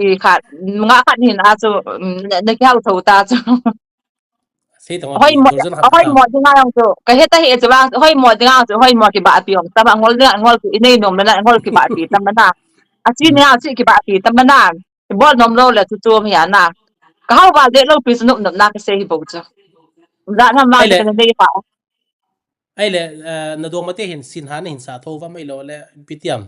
i khat, nga khat hin a chu, mm, na, na kiau tho ta chu. Sei tong hoi mo, hoi mo dinga jong chu. Ka he ta hi chu ba, hoi mo dinga chu, hoi mo ki ba pi ong. Ta ba ngol dinga, ngol ki nei nom na, ngol ki ba pi ta ma na. A chi ni a chi ki ba pi ta ma na. Bol nom lo le chu chu mi a na. Ka hau ba de lo pi chu nom nom na ka sei hi bo chu. Da na ma ka nei pa. Ai le, eh, na dong mate hin sin ha na hin sa tho va mai lo le, ipi ti ham.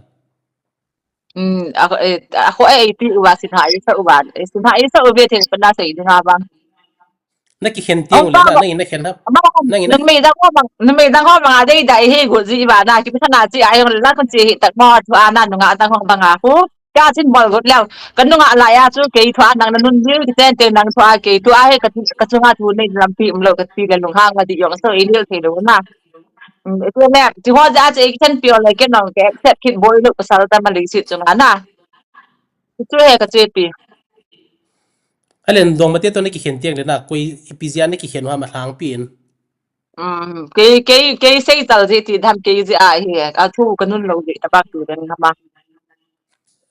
Mm, a, eh, a, ko, eh, ti uva sin ha, i sa uva, eh, sin ha, i sa uve thei pa na sei ding ha bang. Na ki khen ti u le na, na, na khen ha. Na, na mei dang ho bang, na mei dang ho bang a dei dai he go ji ba na, ki pa na chi a yong la kon chi he tak mo, tu a na nu nga dang ho bang a hu. Ka chin bol got leu. Ka nunga la ya chu kei thua nang na nun bil ki ten te nang thua kei thua he ka, ka chunga thu nei lampi um lo ka ti le lung hang ma di yong so i lil thei lo na. Mm, tu le, ti ho ja che ki chen pio le ke nong ke accept kit boi lo ka sal ta ma li sit chunga na. Tu he ka che pi. Alen dong mate to na ki khen tiang le na, koi ipi jia na ki khen ha ma hlang pi in. Um, kei, kei, kei sei tal ji ti dam kei ji a hi, a thu ka nun lo ji ta bak tu den na ma.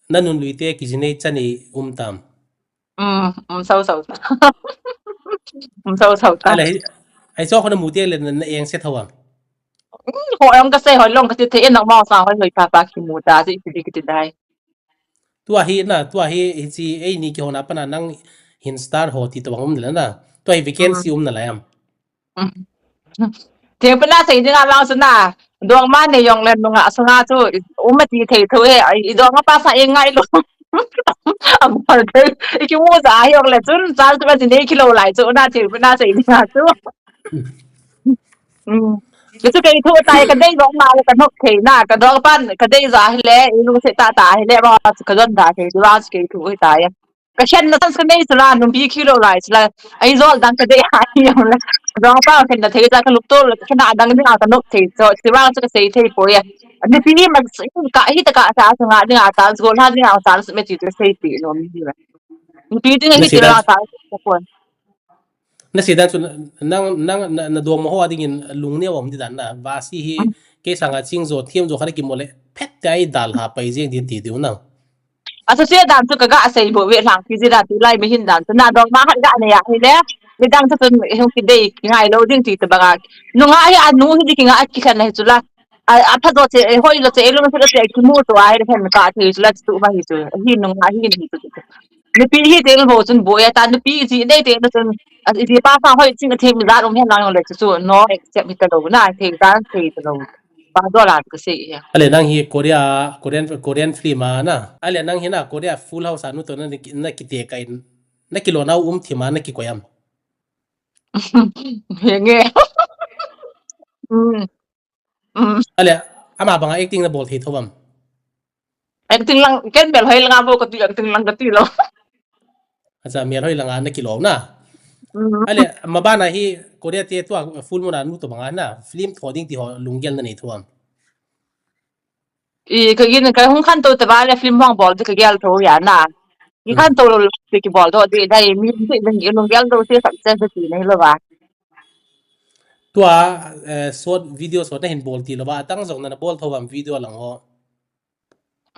Na nun lui te ki ji nei chan i um tam. Um, um, sau, sau. Um, sau, sau ta. Ai le, ai so ko na mu te le na, na eng se thawa. Um, ho eng ka sei ho long ka ti the na ma sa ho hoi pa pa ki mu ta ji ki ti ki ti dai. Tua hi na, tua hi, hi chi, ei ni ki ho na pa na nang hin star ho ti to bang um le na. Tua hi vacancy um na la yam. Thei pa na sei ding a vang su na. Dong ma nei yong le nunga sunga chu, um ma ti thei tho he, i dong ma pa sa i ngai lo. Abol thei. Ikimu ja hi ong le chun, chance ba ti nei kilou lai chu, na thil na sei ni na chu. Kichu kei thu tai ka dei jong ma le ka nok thei na, ka dong pan ka dei ja hi le, i lu se ta ta hi le, ba chu ka jon da thei, ba chu kei thu hi tai. Ka khen na tan ka nei chu la, numei kilou lai chu la. Ai jol dang ka dei ha hi ong le. Ka dong pa khen na thei ja ka lup to le, ka na dang ni ka nok thei, so, ti ba chu ka sei thei poi. Nupi hi ma ka hi ta ka sa chu nga ni a ta, chu la ni a ta, chu me ti chu sei ti lo mi hi. Nupi ti hi ti la ta, ka pon. Na sei dan chu nang, nang, na, na dong ma ho a dingin lungneo um di dan na. Vasi hi, kei sanga ching jo, thiam jo kha na kimu le, phet tai dal ha pai jeng di ti diu nang. A chu se dan chu ka ga sei bo ve lang ki ji da tu lai mi hin dan chu na dong ma khat ga ne ya hi le. Mi dang chu chun hung ki dei ki ngai lo ding ti ta ba ga. Nunga hi a nu hi di ki nga a ki khan na hi chu la. A, a pha do che, e, hoi lo che, e, lo che, lo che, ki mu to a, e, phen ka thei chu la chu ba hi chu. Hi nung a hi ni chu. Nupi hi te lo chun bo ya ta nupi ji dei te lo chun. A, i pa sa hoi ching a thei mi za lo hen lang le chu chu. No, accept mi ta lo na, thei ta, thei ta lo. Pa do la ka sei ya. Ale nang hi Korea, Korean, Korean film a na. Ale nang hi na Korea Full House a nu to na ki, na ki te ka in. Na ki lo na um thi ma na ki ko yam. He nge. Mm. Mm. Ale, ama banga acting na bol thei tho bam. Acting lang, ken mel hoi langa bo ka ti, acting lang ka ti lo. Acha, mel hoi langa na ki lo na. Mm. Ale, ma bana hi, Korea te tua full muna nu to banga na, film tho ding ti ho lunggel na nei tho bam. I, ka gin, ka hung khan to ta ba le film hung bol ti ka gel tho ya na. I khan to lo ti ki bol do di dai mi ti dang i lunggel do ti success ti nei lo ba. Tua, eh, short video short na hin bol ti lo ba, tang jong na bol tho bam video lang ho.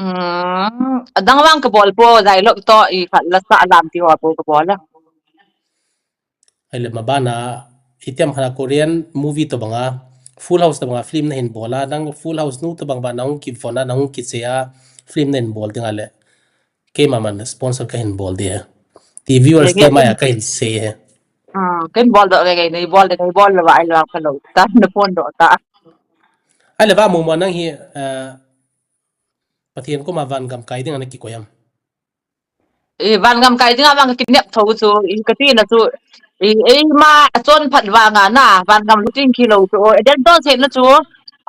Mm, adang vang ka bol po, dialogue to i khat la sa lam ti ho po ka bol a. Ai le ma bana, i tiam khana Korean movie to banga, Full House to banga film na hin bol a, nang Full House nu to bang ba nang ki phone a, nang ki che a, film na hin bol ding a le. Kei ma man sponsor ka hin bol di he. Ti viewers te ma ya ka hin sei he. Ah, ken bol do ve ngai nei bol de ngai bol lo ba ai lo ka lo. Ta na phone do ta. Ai le ba mo mo nang hi, eh, Pathian koma van gam kai ding ana ki ko yam. E, van gam kai ding a vang ka kinep tho chu, i ka ti na chu, i, e, ma a chon phat vang a na, van gam lut ding ki lo chu, e, den chon se na chu,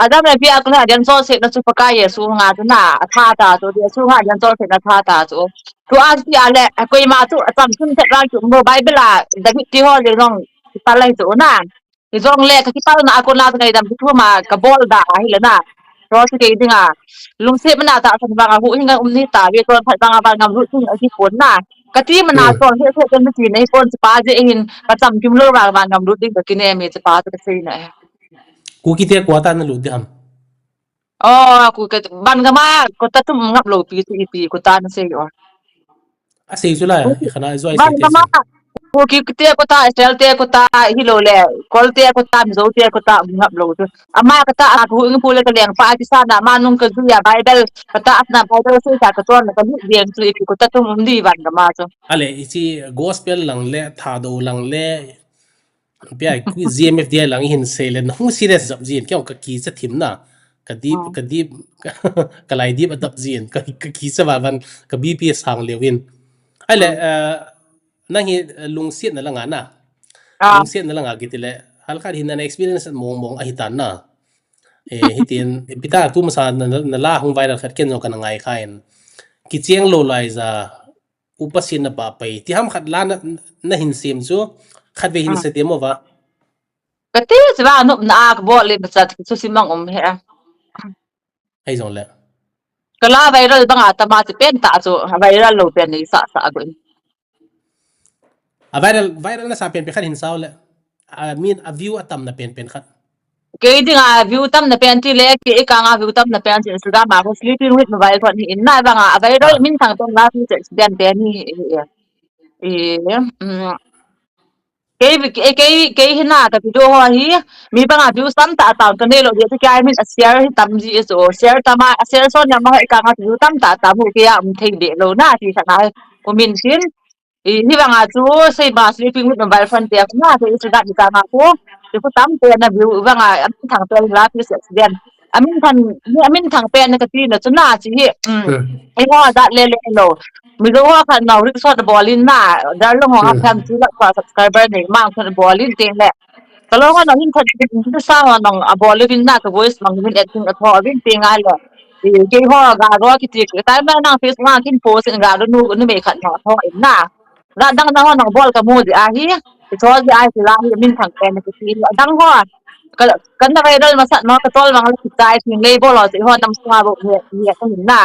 Adam le Pi a kona den chon se na chu, Pakai Jesu nga chu na, a tha ta chu, Jesu nga den chon se na tha ta chu. Chu a ti a le, a koi ma chu, a cham chun se vang chu, mo Bible a, David ti ho le nong, ta lai chu na. Hijong le ka kipal na a kon la ngaidam ki thum a ka bol da a hi le na. Ro si kei ding a. Lungset mana ta san vang a hu hi ngai um ni ta ve kon phat vang a van gam lut ding a ki kon na. Ka ti mana to he he kon ti nei kon pa je hin ka cham kim lo vang van gam lut ding ka kine mi pa ka sei na. Ku ki te ko ta na lut di ham. Oh, ku ke ban gam a ko ta tum ngap lo pi ti pi ko ta na sei o. A sei chu la, i khana i zoi sei te. Ban gam a, ku ki te ko ta, Israel te ko ta, hi lo le, Kol te ko ta, Mizo te ko ta, ngap lo chu. Ama ka ta, a ku ing pu le ka leng pa, ki sa na, ma nung ka zu ya, Bible, ka ta, na Bible sei sa ka ton, ka lu dieng chu, i ko ta tum um di ban gam a chu. Ale, i chi gospel lang le, tha do lang le, Pia, G M F D I lang hin sei le, na hung serious jap jin, kei ka kicha thim na, ka dip, ka dip, ka lai dip a dap jin, ka, ka kicha va van, ka B P sang leo in. Ai le, eh, nang hi, eh, lungsiat na langa na. Lungsiat na langa kiti le, hal khat hin na experience mong mong a hitan na. Eh, hitin, pita tu masa na, na, na la hung viral khat ken jong ka na ngai kha in. Kicheng lo lai ja, upa sin na pa pai. Ti ham khat la na, na hin sim chu, khat ve hin se ti mo va. Ka ti chu va nop na a ka bol le na chat chu simang um he. Ai jong le. Ka la viral bang a tama ti pen ta chu, viral lo pen ni sa sa gun. A viral, viral na sa pen pe khat hin sao le. A min a view a tam na pen pen khat. Kei ding a view tam na pen ti le, kei ka nga view tam na pen ti Instagram a ko sleeping with mobile phone hi in na bang a viral min thang pen la ti accident pen ni. E, mm. Kei, kei, kei, kei hi na ka video ho hi, mi bang a views tam ta ta ka nei lo dia, kei min a share hi tam ji so, share tam a, share so na ma ka nga view tam ta ta mu kei a um thei de lo na ti sa na, ko min sin. I, hi bang a chu, sei ba sleeping with mobile phone te na, kei sa da ka nga ko, ti ko tam te na view bang a, am thang te la ti accident. Amin thang, amin thang pen na ka ti na chu na chi hi. Mm. Ei ho da le le lo. Mizo ho khat nau rik sot bol in na, dar long ho ha Hmm. phan chu lak pa subscriber nei mang khat bol in teng le. Ka long ho nau hin khat sa ho nau a bol in na ka voice mang min acting a tho vin teng a le. I kei ho ga ro ki ti ka tai ma nang Facebook ma kin post in ga ro nu nu me khat nau tho in na. Ga dang dang ho nau bol ka mu di a hi. I tho di a hi la hi min thang pen ka ti dang ho. Ka, kan na viral masat mo ka tol mang la kitai thing lei bol ho si ho nam sunga bo hi, hi ka hin na.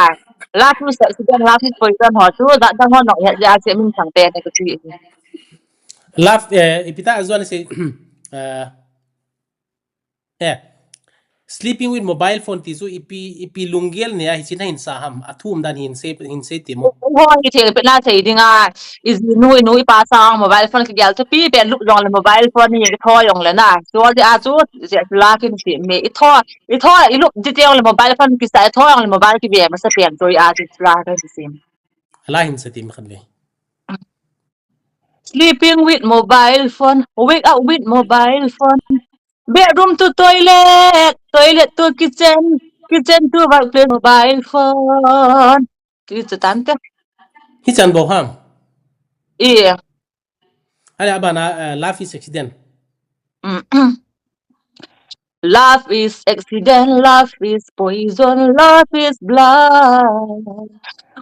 La tu se si dan la tu poi dan ho tu da dan ho no ya ya se min thang te ne ka ti. Love, eh, ipi ta azuan si, eh, eh, sleeping with mobile phone ti chu ipi, ipi lunggel ne a hi chin hin sa ham, a thum dan hin se, hin se ti mo. Ho ni thil pe na sei ding a, i ji nu, i nu i pa sang mobile phone ki gel chu pi pe lu jong le mobile phone ni tho jong le na. So di a chu, je la kin si me i tho, i tho, i lu di te jong le mobile phone ki sa, i tho jong le mobile ki be ma sa pen to i a chu la kin si. Ala hin sa ti ma khan ve. Sleeping with mobile phone, wake up with mobile phone. Bedroom to toilet, toilet to kitchen, kitchen to workplace, mobile phone. Ti chu tan te. Hi chan bo ham. Iya. Ale abana, uh, love is accident. Mm-mm. Love is accident, love is poison, love is blood.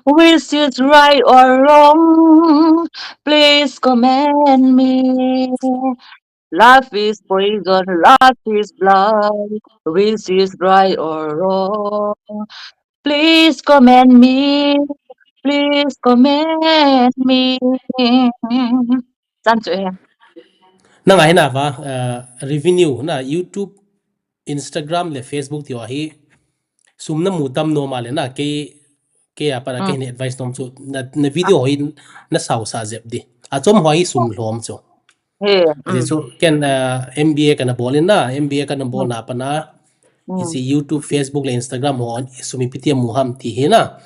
Which is right or wrong? Please comment me. Love is poison, love is blood. Which is right or wrong? Please comment me. Please comment me. Chan chu he. Nang a hi na va, uh, revenue na YouTube, Instagram le Facebook ti ho hi sum na mu tam nom a le na ke, ke a para ke Hmm. hin advice nom chu na, na video ho hin na sau sa jep di. A chom ho hi sum lhom chu. He, Ati hmm. chu ken, uh, M B A kana bol in na, M B A kana bol Hmm. na pana Hmm. Hiche YouTube, Facebook le Instagram ho sum ipi ti a mu ham ti hi na.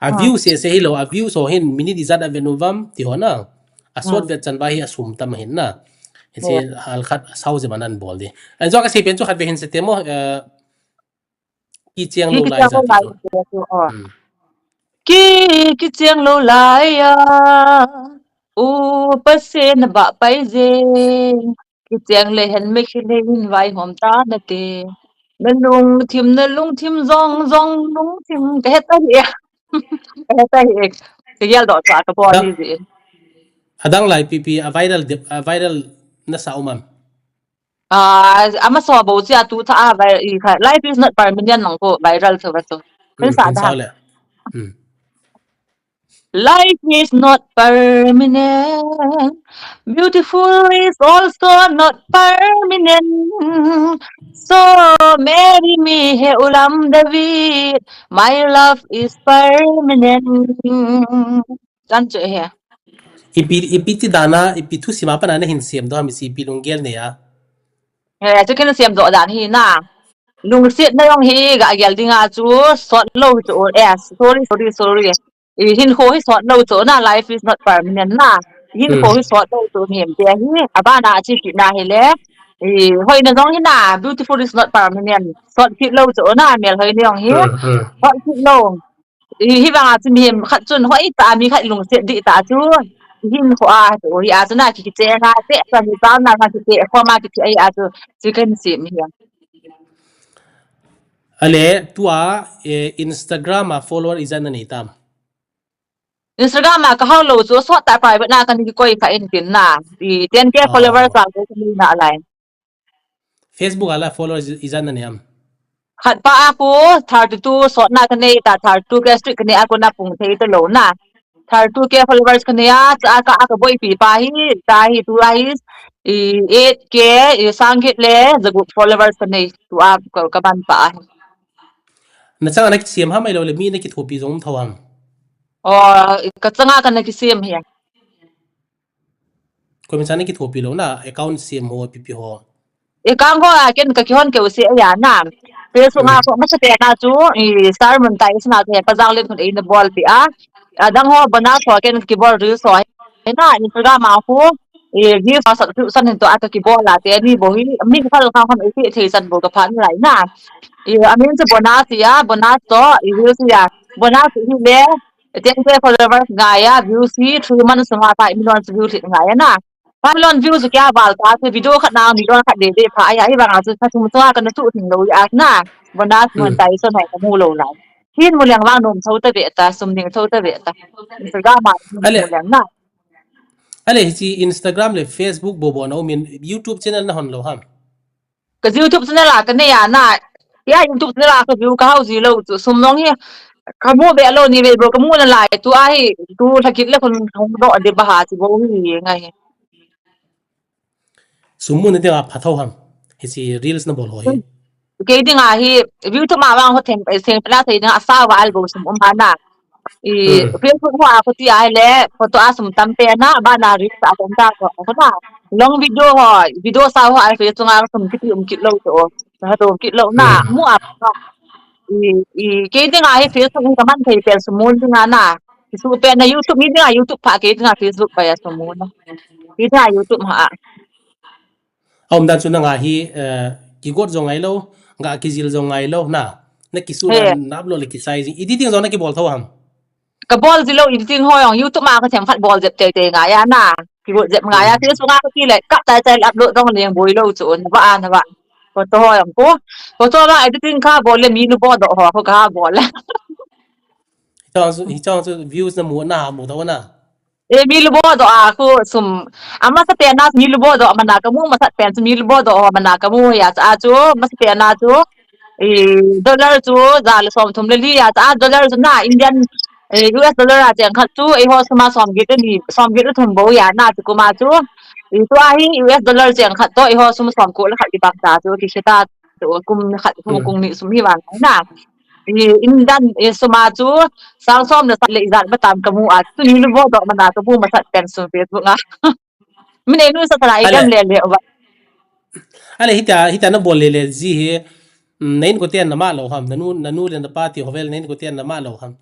A Hmm. view se se hi lo, a view so hin minute ijat a ve nu vam ti ho na. A sot Hmm. vet chan ba hi a sum tam hin na. Hiche Hmm. hal khat sau je manan bol di. An jo ka se pen chu khat ve hin se te mo, eh, kicheng Ki lo lai kicheng ja lo ti lai chu. ti chu, oh. Hmm. Ki kicheng lo lai a. U pa se na ba pai je. Kicheng le hen me khi le hin vai hom ta na te. Na lungthim, na lungthim jong, jong lungthim. Ka he ta hi. Ka he ta hi. Ka gel doh cha ka bol Dang, hi ji. Adang lai pipi a viral dip, a viral na sa um am. Ah, ama so bo chi a tu tha a viral i kha. Life is not permanent nang ko viral so ba so. Kan Hmm, sa kan da. sa le. Hmm. Life is not permanent. Beautiful is also not permanent. So marry me, he Ulam David. My love is permanent. Chan chu he. Ipi, ipi ti dan a, ipi thusim a pat na na hin siam doh, mi si ipi lunggel ne a. He, chu kin siam doh dan hi na. Lungset na jong hi ga gel ding a chu sot lo chu. Eh, sorry, sorry, sorry. I hinkho hi sot lo chu na, life is not permanent na. Hinkho Hmm. hi sot lo chu mihem te hi. Abana chi kit na hi le. I hoina jong hi na, beautiful is not permanent. Sot kit lo chu na, mel hoina jong hi. Hmm, hmm. Sot kit lo. I hi vang a chu mihem khat chun hoi ta, mi khat lungset di ta chu. Hinkho a chu hi a chu na ki kiche na te, sa ni ta na na ki te, ko ma ki che a chu. Chi kan si mi hi. Ale, tua, eh, Instagram a follower ijat na nei tam? Instagram a ka hau lo chu, sot ta private na kan ki koi kha in tin na. I ten K Ah. followers a ko ni na lai. Facebook a la followers ijat na nei am? Khat pa a ko thirty-two sot na ka nei ta, thirty-two K streak ka nei a ko na pung thei ta lo na. Thirty-two K followers ka nei a, cha ka, ka boipi pa hi, cha hi tu a hi, i eight K, i sang kit le, jagup followers ka nei, tu a ka, ka ban pa a hi. Na chang a na kisiam ham ahilou le, mi na kithopi jong um tho ham? Oh, ka chang a ka na kisiam hi. Koi mi chang na kithopi lou na, account siam ho, pipi ho. Account ho a ken ka kihon keu se a ya na. Facebook a Hmm. ko masa pe na chu, i star monetize na te pa jang le khun ei na bol pi a. A dang ho bona ko ken kibol reels ho. Na Instagram a ko, i view pa subscription hin to a ka kibol a te ni bo hi, mi ka lo ka hon ei thei san bo ka phan lai na. I a min chu bonus ya, bonus to, i reels ya. Bonus hi le, Ten K followers ngai a, views hi three months sunga five million views hi ngai a na. Five million views chu kei a val ta, chu video khat na million khat de de pha a, hi vang a chu pha thum sunga kana chu thing lou a na. Bonus monetization hai ka mu lou lai. Hin mu leng vang nom tho ta ve ta, sum ding tho ta ve ta. Instagram a hin mu leng na. Ale, hichi Instagram le Facebook bobo na umin YouTube channel na hon lou ham? Ka YouTube channel a ka nei a na. Ya YouTube channel a ka view ka hau ji lou chu sum nong hi. Ka mu be lou ni ve bro ka mu na lai tu a hi tu thakit le khun hong do de ba ha chi bo hi ngai. Sum mu na te a pha tho ham. Hichi reels na bol ho hi. Kei ding a hi view tu ma vang ho them seng pla thei ding a sa va al bo sum um ha na. I Facebook ho a ko ti a le photo a sum tam pe na ba na reels a tam ta ko ko na. Long video ho video sa ho a Facebook chunga sum kiti um kit lou to. Ha to kit lou na mu a. I i kei ding a hi Facebook ka man thei pe sum mu ding a na. Kisu pe na YouTube mi ding a YouTube pha kei ding a Facebook pa ya sum mu na. Kei ding a YouTube ha. A um dan chu na nga hi kigot jong ngai lou, nga kijil jong ngai lou na. Na kisu dan na upload le kisai jing. Editing jong na kibol tho ham? Ka bol ji lou editing ho jong YouTube ma ka them khat bol jep tei tei ngai a na. Kigot jep ngai a Facebook a ka ti le ka tai tai upload jong leng boi lou chu na ba a na ba. Photo ho jong ko. Photo ba editing ka bol le mi lu bo do ho ko ka bol le. Hi chang chu, hi chang chu views na mu na mu tho na. E mi lu bo do a khu sum. A masa pen na mi lu bo do mana ka mu masa pen chu mi lu bo do mana ka mu ya cha chu masa pen na chu. I dollar chu ja le som thum le li ya cha dollar chu na Indian US dollar a cheng khat chu eiho suma som get ni som get thum bo ya na chu kuma chu. I tu a hi US dollar cheng khat to eiho suma som ko le khat i bang ta chu ki kheta chu kum khat kum kum ni sum hi vang na. I Indian i suma chu sang som le sat le ijat ba tam ka mu a chu ni lu bo do mana ka mu masat pen sum Facebook a. Min ei nu sa tara i gam le le wa. Ale hita hita na bol le le ji hi na in ko ten na ma lou ham nanu nanu le na pa ti hovel na in ko ten na ma lou ham.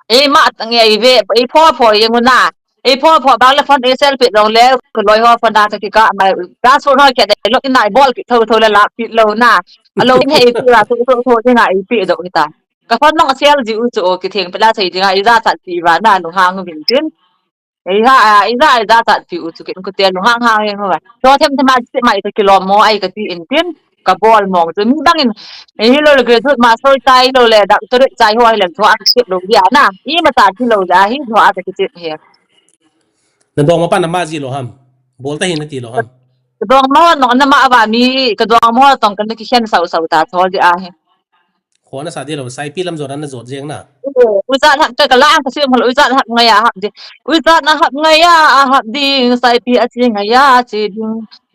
Ei ma tang ei ve ei pho pho yeng na. Ei pho pho bang le phone ei selfie long le ko loi ho phone da ta ki ka mai. Da so no ke de lo in nai bol ki tho tho le la pi lo na. Alo in hei ti la tho tho tho ni na ei pi do ni ta. Ka phone nong sel ji u chu o ki theng pela thei dinga i ja chat pi ba na nu hang vin tin. Ei ha a i ja i ja chat pi u chu kin ku te nu hang hang heng ho ba. Cho them them a chi mai ta ki lom mo ai ka ti in tin. Ka bol mo chu mi bang in. Ei hi lo le graduate master chai lo le doctorate chai ho ai le tho a ki lo ya na. I ma ta ki lo ya hi tho a ta ki ti he. Na dong ma pa na ma ji lo ham. Bol ta hi na ti lo ham. Ka dong ma no na ma ba mi ka dong ma tong ka na ki khen sau sau ta tho di a he. Khona sa di lo sai pi lam jot na jot jeng na. Uza thak ka kala ang ka sim hol uza thak ngai a hap di. Uza na hap ngai a hap di sai pi a chi ngai a chi di.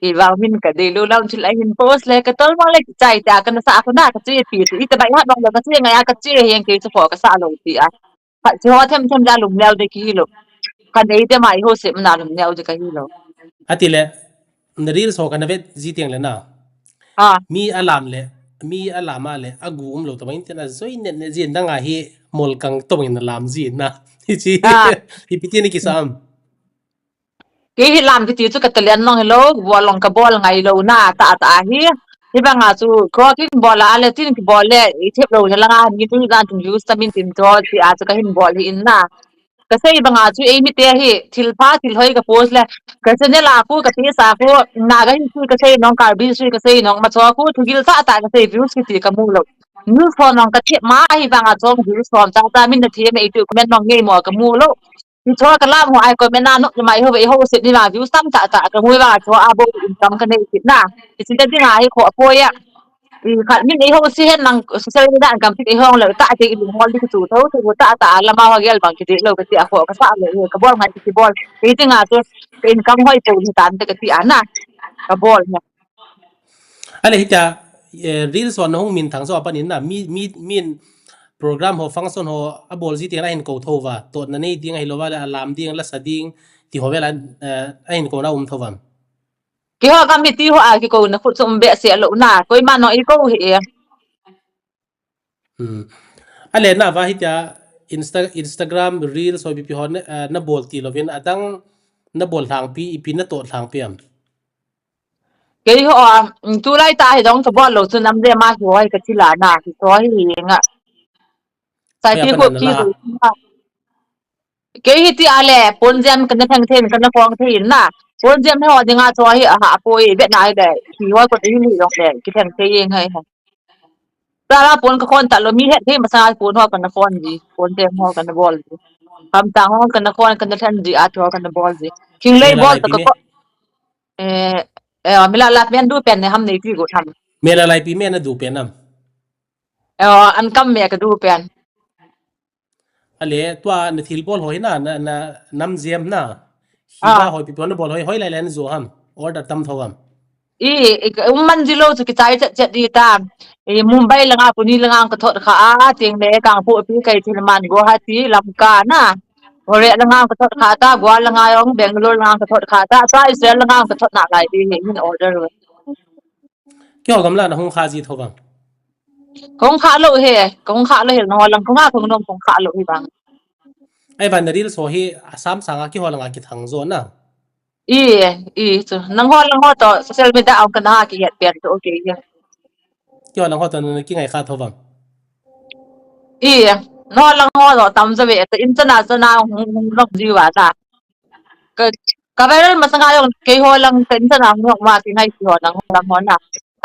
Ki vang min ka di lu lam thil a hin post le ka tol ma le chai ta ka na sa ko na ka chi pi i ta bai hap lo ka chi ngai a ka chi heng ke chu ko ka sa lo ti a. Ka chi ho them them ja lum neo de ki lo. Ka nei te ma i ho se na lum neo de ka hi lo. Ati le na reels ho ka na vet ji tiang le na. Mi a lam le mi a lam a le a gu um lo to bang tin a zoi net net jin dang a hi mol kang to bang in a lam jin na hi chi hi piti ni kisam. Kei hi lam kiti chu ka talen nong hi lo bol long ka bol ngai lo na ta ta hi. Hi bang a chu ko kin bol a le tin ki bol le i thep lo na langa mi tu dan tum use ta min tin to ti a chu ka hin bol hi in na. Ka sei banga chu eimi te hi thil pha thil hoi ka post le ka channel a khu ka page a khu Naga history ka sei nong Karbi history ka sei nong ma cho khu thugil ta ta ka sei views kiti ka mu lo. Views ho nong ka thep ma ahi banga chong views ho ta ta min na thep me itu comment nong ngei mo ka mu lo. Ni cho ka lam ho ai comment na nok mai ho ve ho se ni la views tam ta ta ka mu banga cho a bo income ka nei kit na. Isin ta dinga hi kho po ya. I khat min ei ho si hen lang social media an kam tik ei hong lo ta te i lung hol di ku tu tho tu ta ta la ma ho gel bang ki di lo ka ti a kho ka sa lo ka bol ngai ki bol. Kei ti nga tu ka income hoi po ni tan te ka ti a na. Ka bol na. Ale hita reels ho na hung min thang so apan in na mi mi min program ho function ho a bol ji te na hin ko tho va to na nei ding a hi lo va la lam ding la sa ding ti ho ve la a hin ko na um tho va. Kiho gam hi ti ho a kiko na khut sum be se lo na koima no i ko hi e. Hmm. Ale na va hi tia Insta Instagram reels ho bi pi ho na, eh, na bol ti lovin adang na bol thang pi ipi na to thang pi am. Kei ho a tu lai ta hi dong ka bol lo chu nam de ma hi ho ka chi la na ki ko hi nga. Sai pi ko ki. Kei hiti a le, ponjem kana theng thei, kana khong thei na. Ponjem ho dinga chu hi aha poi, bet na le. Hi ho ko ti hi jong le, kitheng thei jeng hai hai. Tara pon ka khon ta lou, mi het thei masa pon ho kana khon ji, ponjem ho kana bol ji. Khamtang ho kana khon, kana theng ji, a tho kana bol ji. Thinglei bol ta ka ko. Eh, eh, mila lat men du pen ne ham nei pi go tham. Mila lai pi men na du pen nam. Eh, an kam me ka du pen. Ale, tua na thil bol hoi na, na, na nam jem na. Hi ba hoi pi pon na bol hoi, hoi lai lai na jo ham. Order tam tho ham. I, i, um man ji lou chu kichai chet chet di ta. I, Mumbai langa Pune langa ka thot kha a, ting le kang pu pi kai thil man Guwahati, Lamka na. Hore langa ka thot kha ta, Goa langa jong, Bangalore langa ka thot kha ta, ta Israel langa ka thot na lai di, hin order. Keiho gam la na hung kha ji tho bang. Hung kha lou he, hung kha lou he, na ho lang hung kha, hung nom hung kha lou he bang. Ai van na reel so hi Assam sanga keiho langa kithang jo na. I, i, chu. Nang ho lang ho to, social media ang kana ha ki het pen to, okay, ya. Keiho lang ho to na kingai kha tho bang. I, no lang ho to, tam ja ve, to in chana chana hung, hung lom ji wa ta. Ka, ka viral masanga jong keiho lang ka in chana hung lom wa, kingai keiho lang ho lang ho na.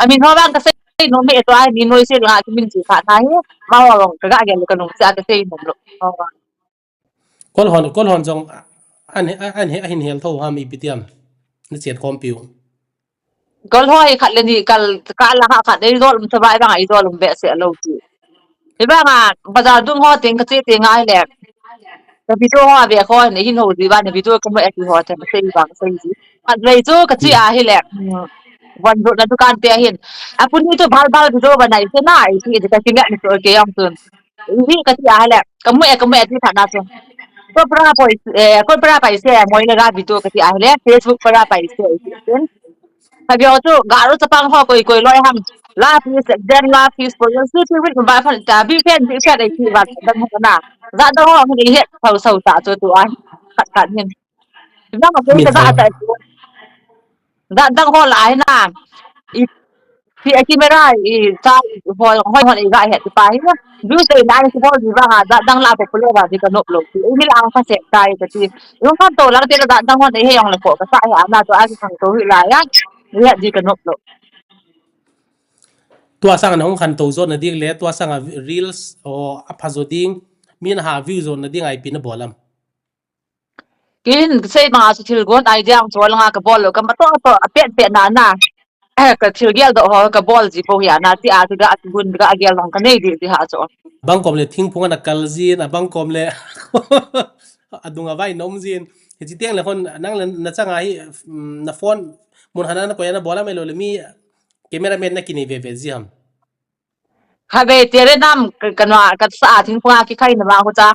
Amin ho bang ka sei nom me to ai, mi noi sei langa kimin chi kha na hi. Ma ho bang ka ga gel ka nung sa ka sei nom lou. Ho bang. Kol hon, kol hon jong an, an, an hin hel tho ham ipi tiam. Na chet khom piu. Kol ho hi khat le ni kal, kal la ha khat ei dol um thavai bang ei dol um be se lou ti. Hi bang a, bazar dung ho teng ka che teng ai le. Ka video ho ve ho ne hin ho di ba ne video ka mo e ti ho te sei bang sei ji. Khat vei chu ka che a hi le. Hmm. Van ro na dukan te hin. A puni chu bal bal video ba nai se na ai ti ka ti me ni to ke yang tun. Hi ka ti a hi le. Ka mo e ka mo e ti tha na chu. Ko pra poi, eh, ko pra pai se moi le ga video ka ti a hi le. Facebook pra pai se. Ka view chu, garo chapang ho koi koi loi ham. La peace, then la peace for you. Su ti win ba phan ta, bi pen, bi pen ai ti ba, dang ho na. Za dang ho ni he, sau sau ta chu tu ai. Khat khat hin. Dang ho ta ta. Za dang ho la ai na. I, ti a camera, i, cha, ho, ho, ho, i ga he ti pa hi na. View se na, i, ho, i ba ha, za dang la popular ba, di ka nop lou. I, mi la ang ka se ta, i, ka ti. Yung khan to lang te la dang hon he yong le ko ka sa he ana to a ki khang to hi la ya. Ya di ka nop lou. Tua sang na hung khan to jot na ding le, tua sang a reels o a pha jo ding, min ha view jot na ding ai pi na bol am. Kin sei ma su thil gon idea ang chol nga ka bol lou ka ma to to a pet pet na na. Eh, ka thil gel doh ho ka bol ji po hi ana ti a ti ga a ti gun ga a gel long ka nei di ti ha cho. Bang kom le thingphung ana kal jin, a bang kom le a dung a vai nom jin. Hichi tiang le hon nang le na chang a hi, mm, na phone mun hana na ko ya na bol a mai lou le mi camera man na kinei ve ve ji ham. Kha ve te re nam ka, ka nua ka sa thingphung a ki khai na ma ko cha.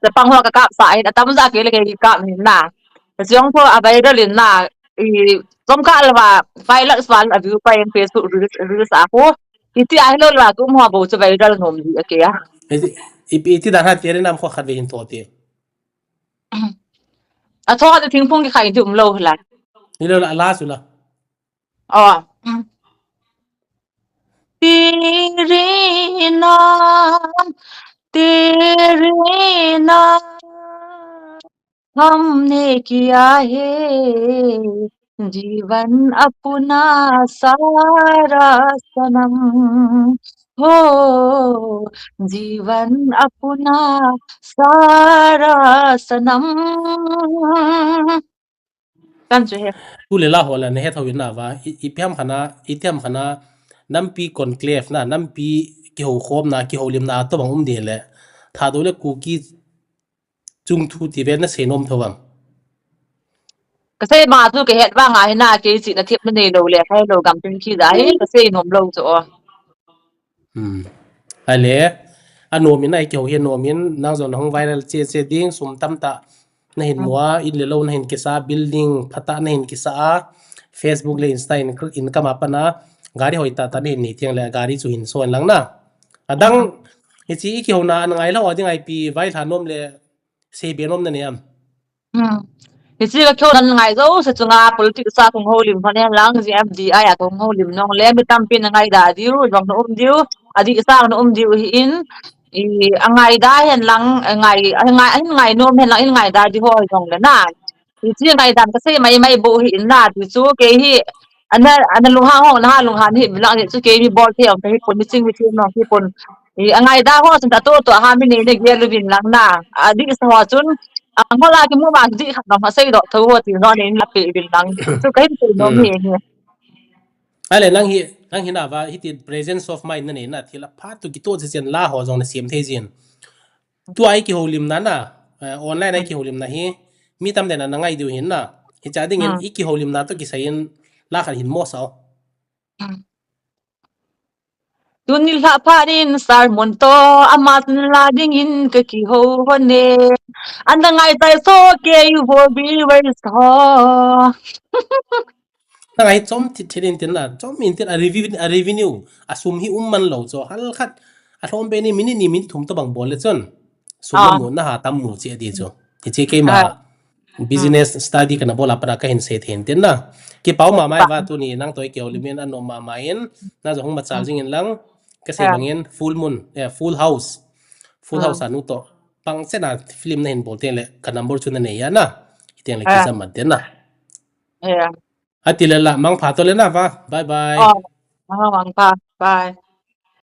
Chapang ho ka kap sa hin a tam ja ke le ke ki kap hin na. Ka jong ko a viral in na. I, chom kah lou va, five lakhs val a view pa in Facebook reels, reels a ko. Iti a hi lou la kum ho bo chu viral nom di a ke a. Iti, iti dan ha te re nam kho khat ve hin to te. A tho te thingphung ki khai di um lou la. Ni lou la, la su la. Oh. तेरे नाम, तेरे नाम हमने किया है जीवन अपना सारा सनम, हो जीवन अपना सारा सनम. Kan chu he. Tu le la ho la na he tho in na va, i, i piam khana, i tiam khana, nampi conclave na, nampi kihou khom na, kihou lim na, to bang um di le. Thadou le Kuki chung thu ti ve na sei nom tho bang. Ka sei ma chu ka het vang a hi na, kei chi na thip na nei lou le, khai lou gam tin khi da hi, ka sei nom lou chu o. Hmm. Ale, a nom in ai keu hi nom in, nang jong na hung viral che che ding, sum tam ta na hin mu a, in le lou na hin kisa, building pha ta na hin kisa a, Facebook le Insta in, in kam a pat na, gari hoi ta ta na hin nei tiang le, gari chu hin so in lang na. Adang, hichi i kihou na, an ngai lou, ading ai pi, vai tha nom le, sei be nom na ne am. Hmm. Hichi ka kihou na ngai jo, sa chunga politics a kong houlim hon e lang, G F D I a kong houlim nong le, mi tampi na ngai da diu, jong na um diu, adi sa na um diu hi in, I, angaida hen lang, angai, angai, angai nom hen lang, in ngaida di ho jong le na. Hiche ngaidan kasei mai mai bou hi in na, ti chu kei hi, ana, ana lunghan ho, naha lunghan hi, bilang hi chu kei mi bol thei jong kahi pon, mi ching mi ching jong kahi pon. I, angaida ho chun atoh toh a ha mi nei na gel uvin lang na. Adih sa ho chun, angol a kimu ma dih khat jong asei doh tho ho ti jong nei na pe uvin lang. Chu kahin sei nom hi hi. Ahile nang hi, nang hi na va, hiti presence of mind nanei na, thil aphat toh kitoh cheh cheh in la ho jong nasem thei jin. Tua i kihoulimna na, eh, online a i kihoulimna hi, mi tamtah in ana ngai diu hin na. Hiche dingin i kihoulimna toh kisai in la khat hin mo sao. Tuni lha phat in sermon toh, ama tun la dingin kakihou hon e. Ana ngai tai so kei ho viewers ho. Nangai chom thei thei in tin la, chom in tin a revenue, a revenue, asum hi um man lou chu, hal khat, alhom pen ni minute ni minute thum tobang bol le chun. Sum namu, naha tam mu cheh di chu. Hiche keima business study kana bol a pat a kahin sei thei in tin na. Kipa um mama e va tuni nang toh i kihoulim in anom mama in, na jong hung machal jing in lang, kasei bangin full moon, eh, full house. Full house a nu toh. Pang cheh na film nahin bol teng le ka number chu nanei a na. Hiteng le kijam man tin na. Ati le la, mangpha toh le na va. Bye bye. Mangpha. Bye.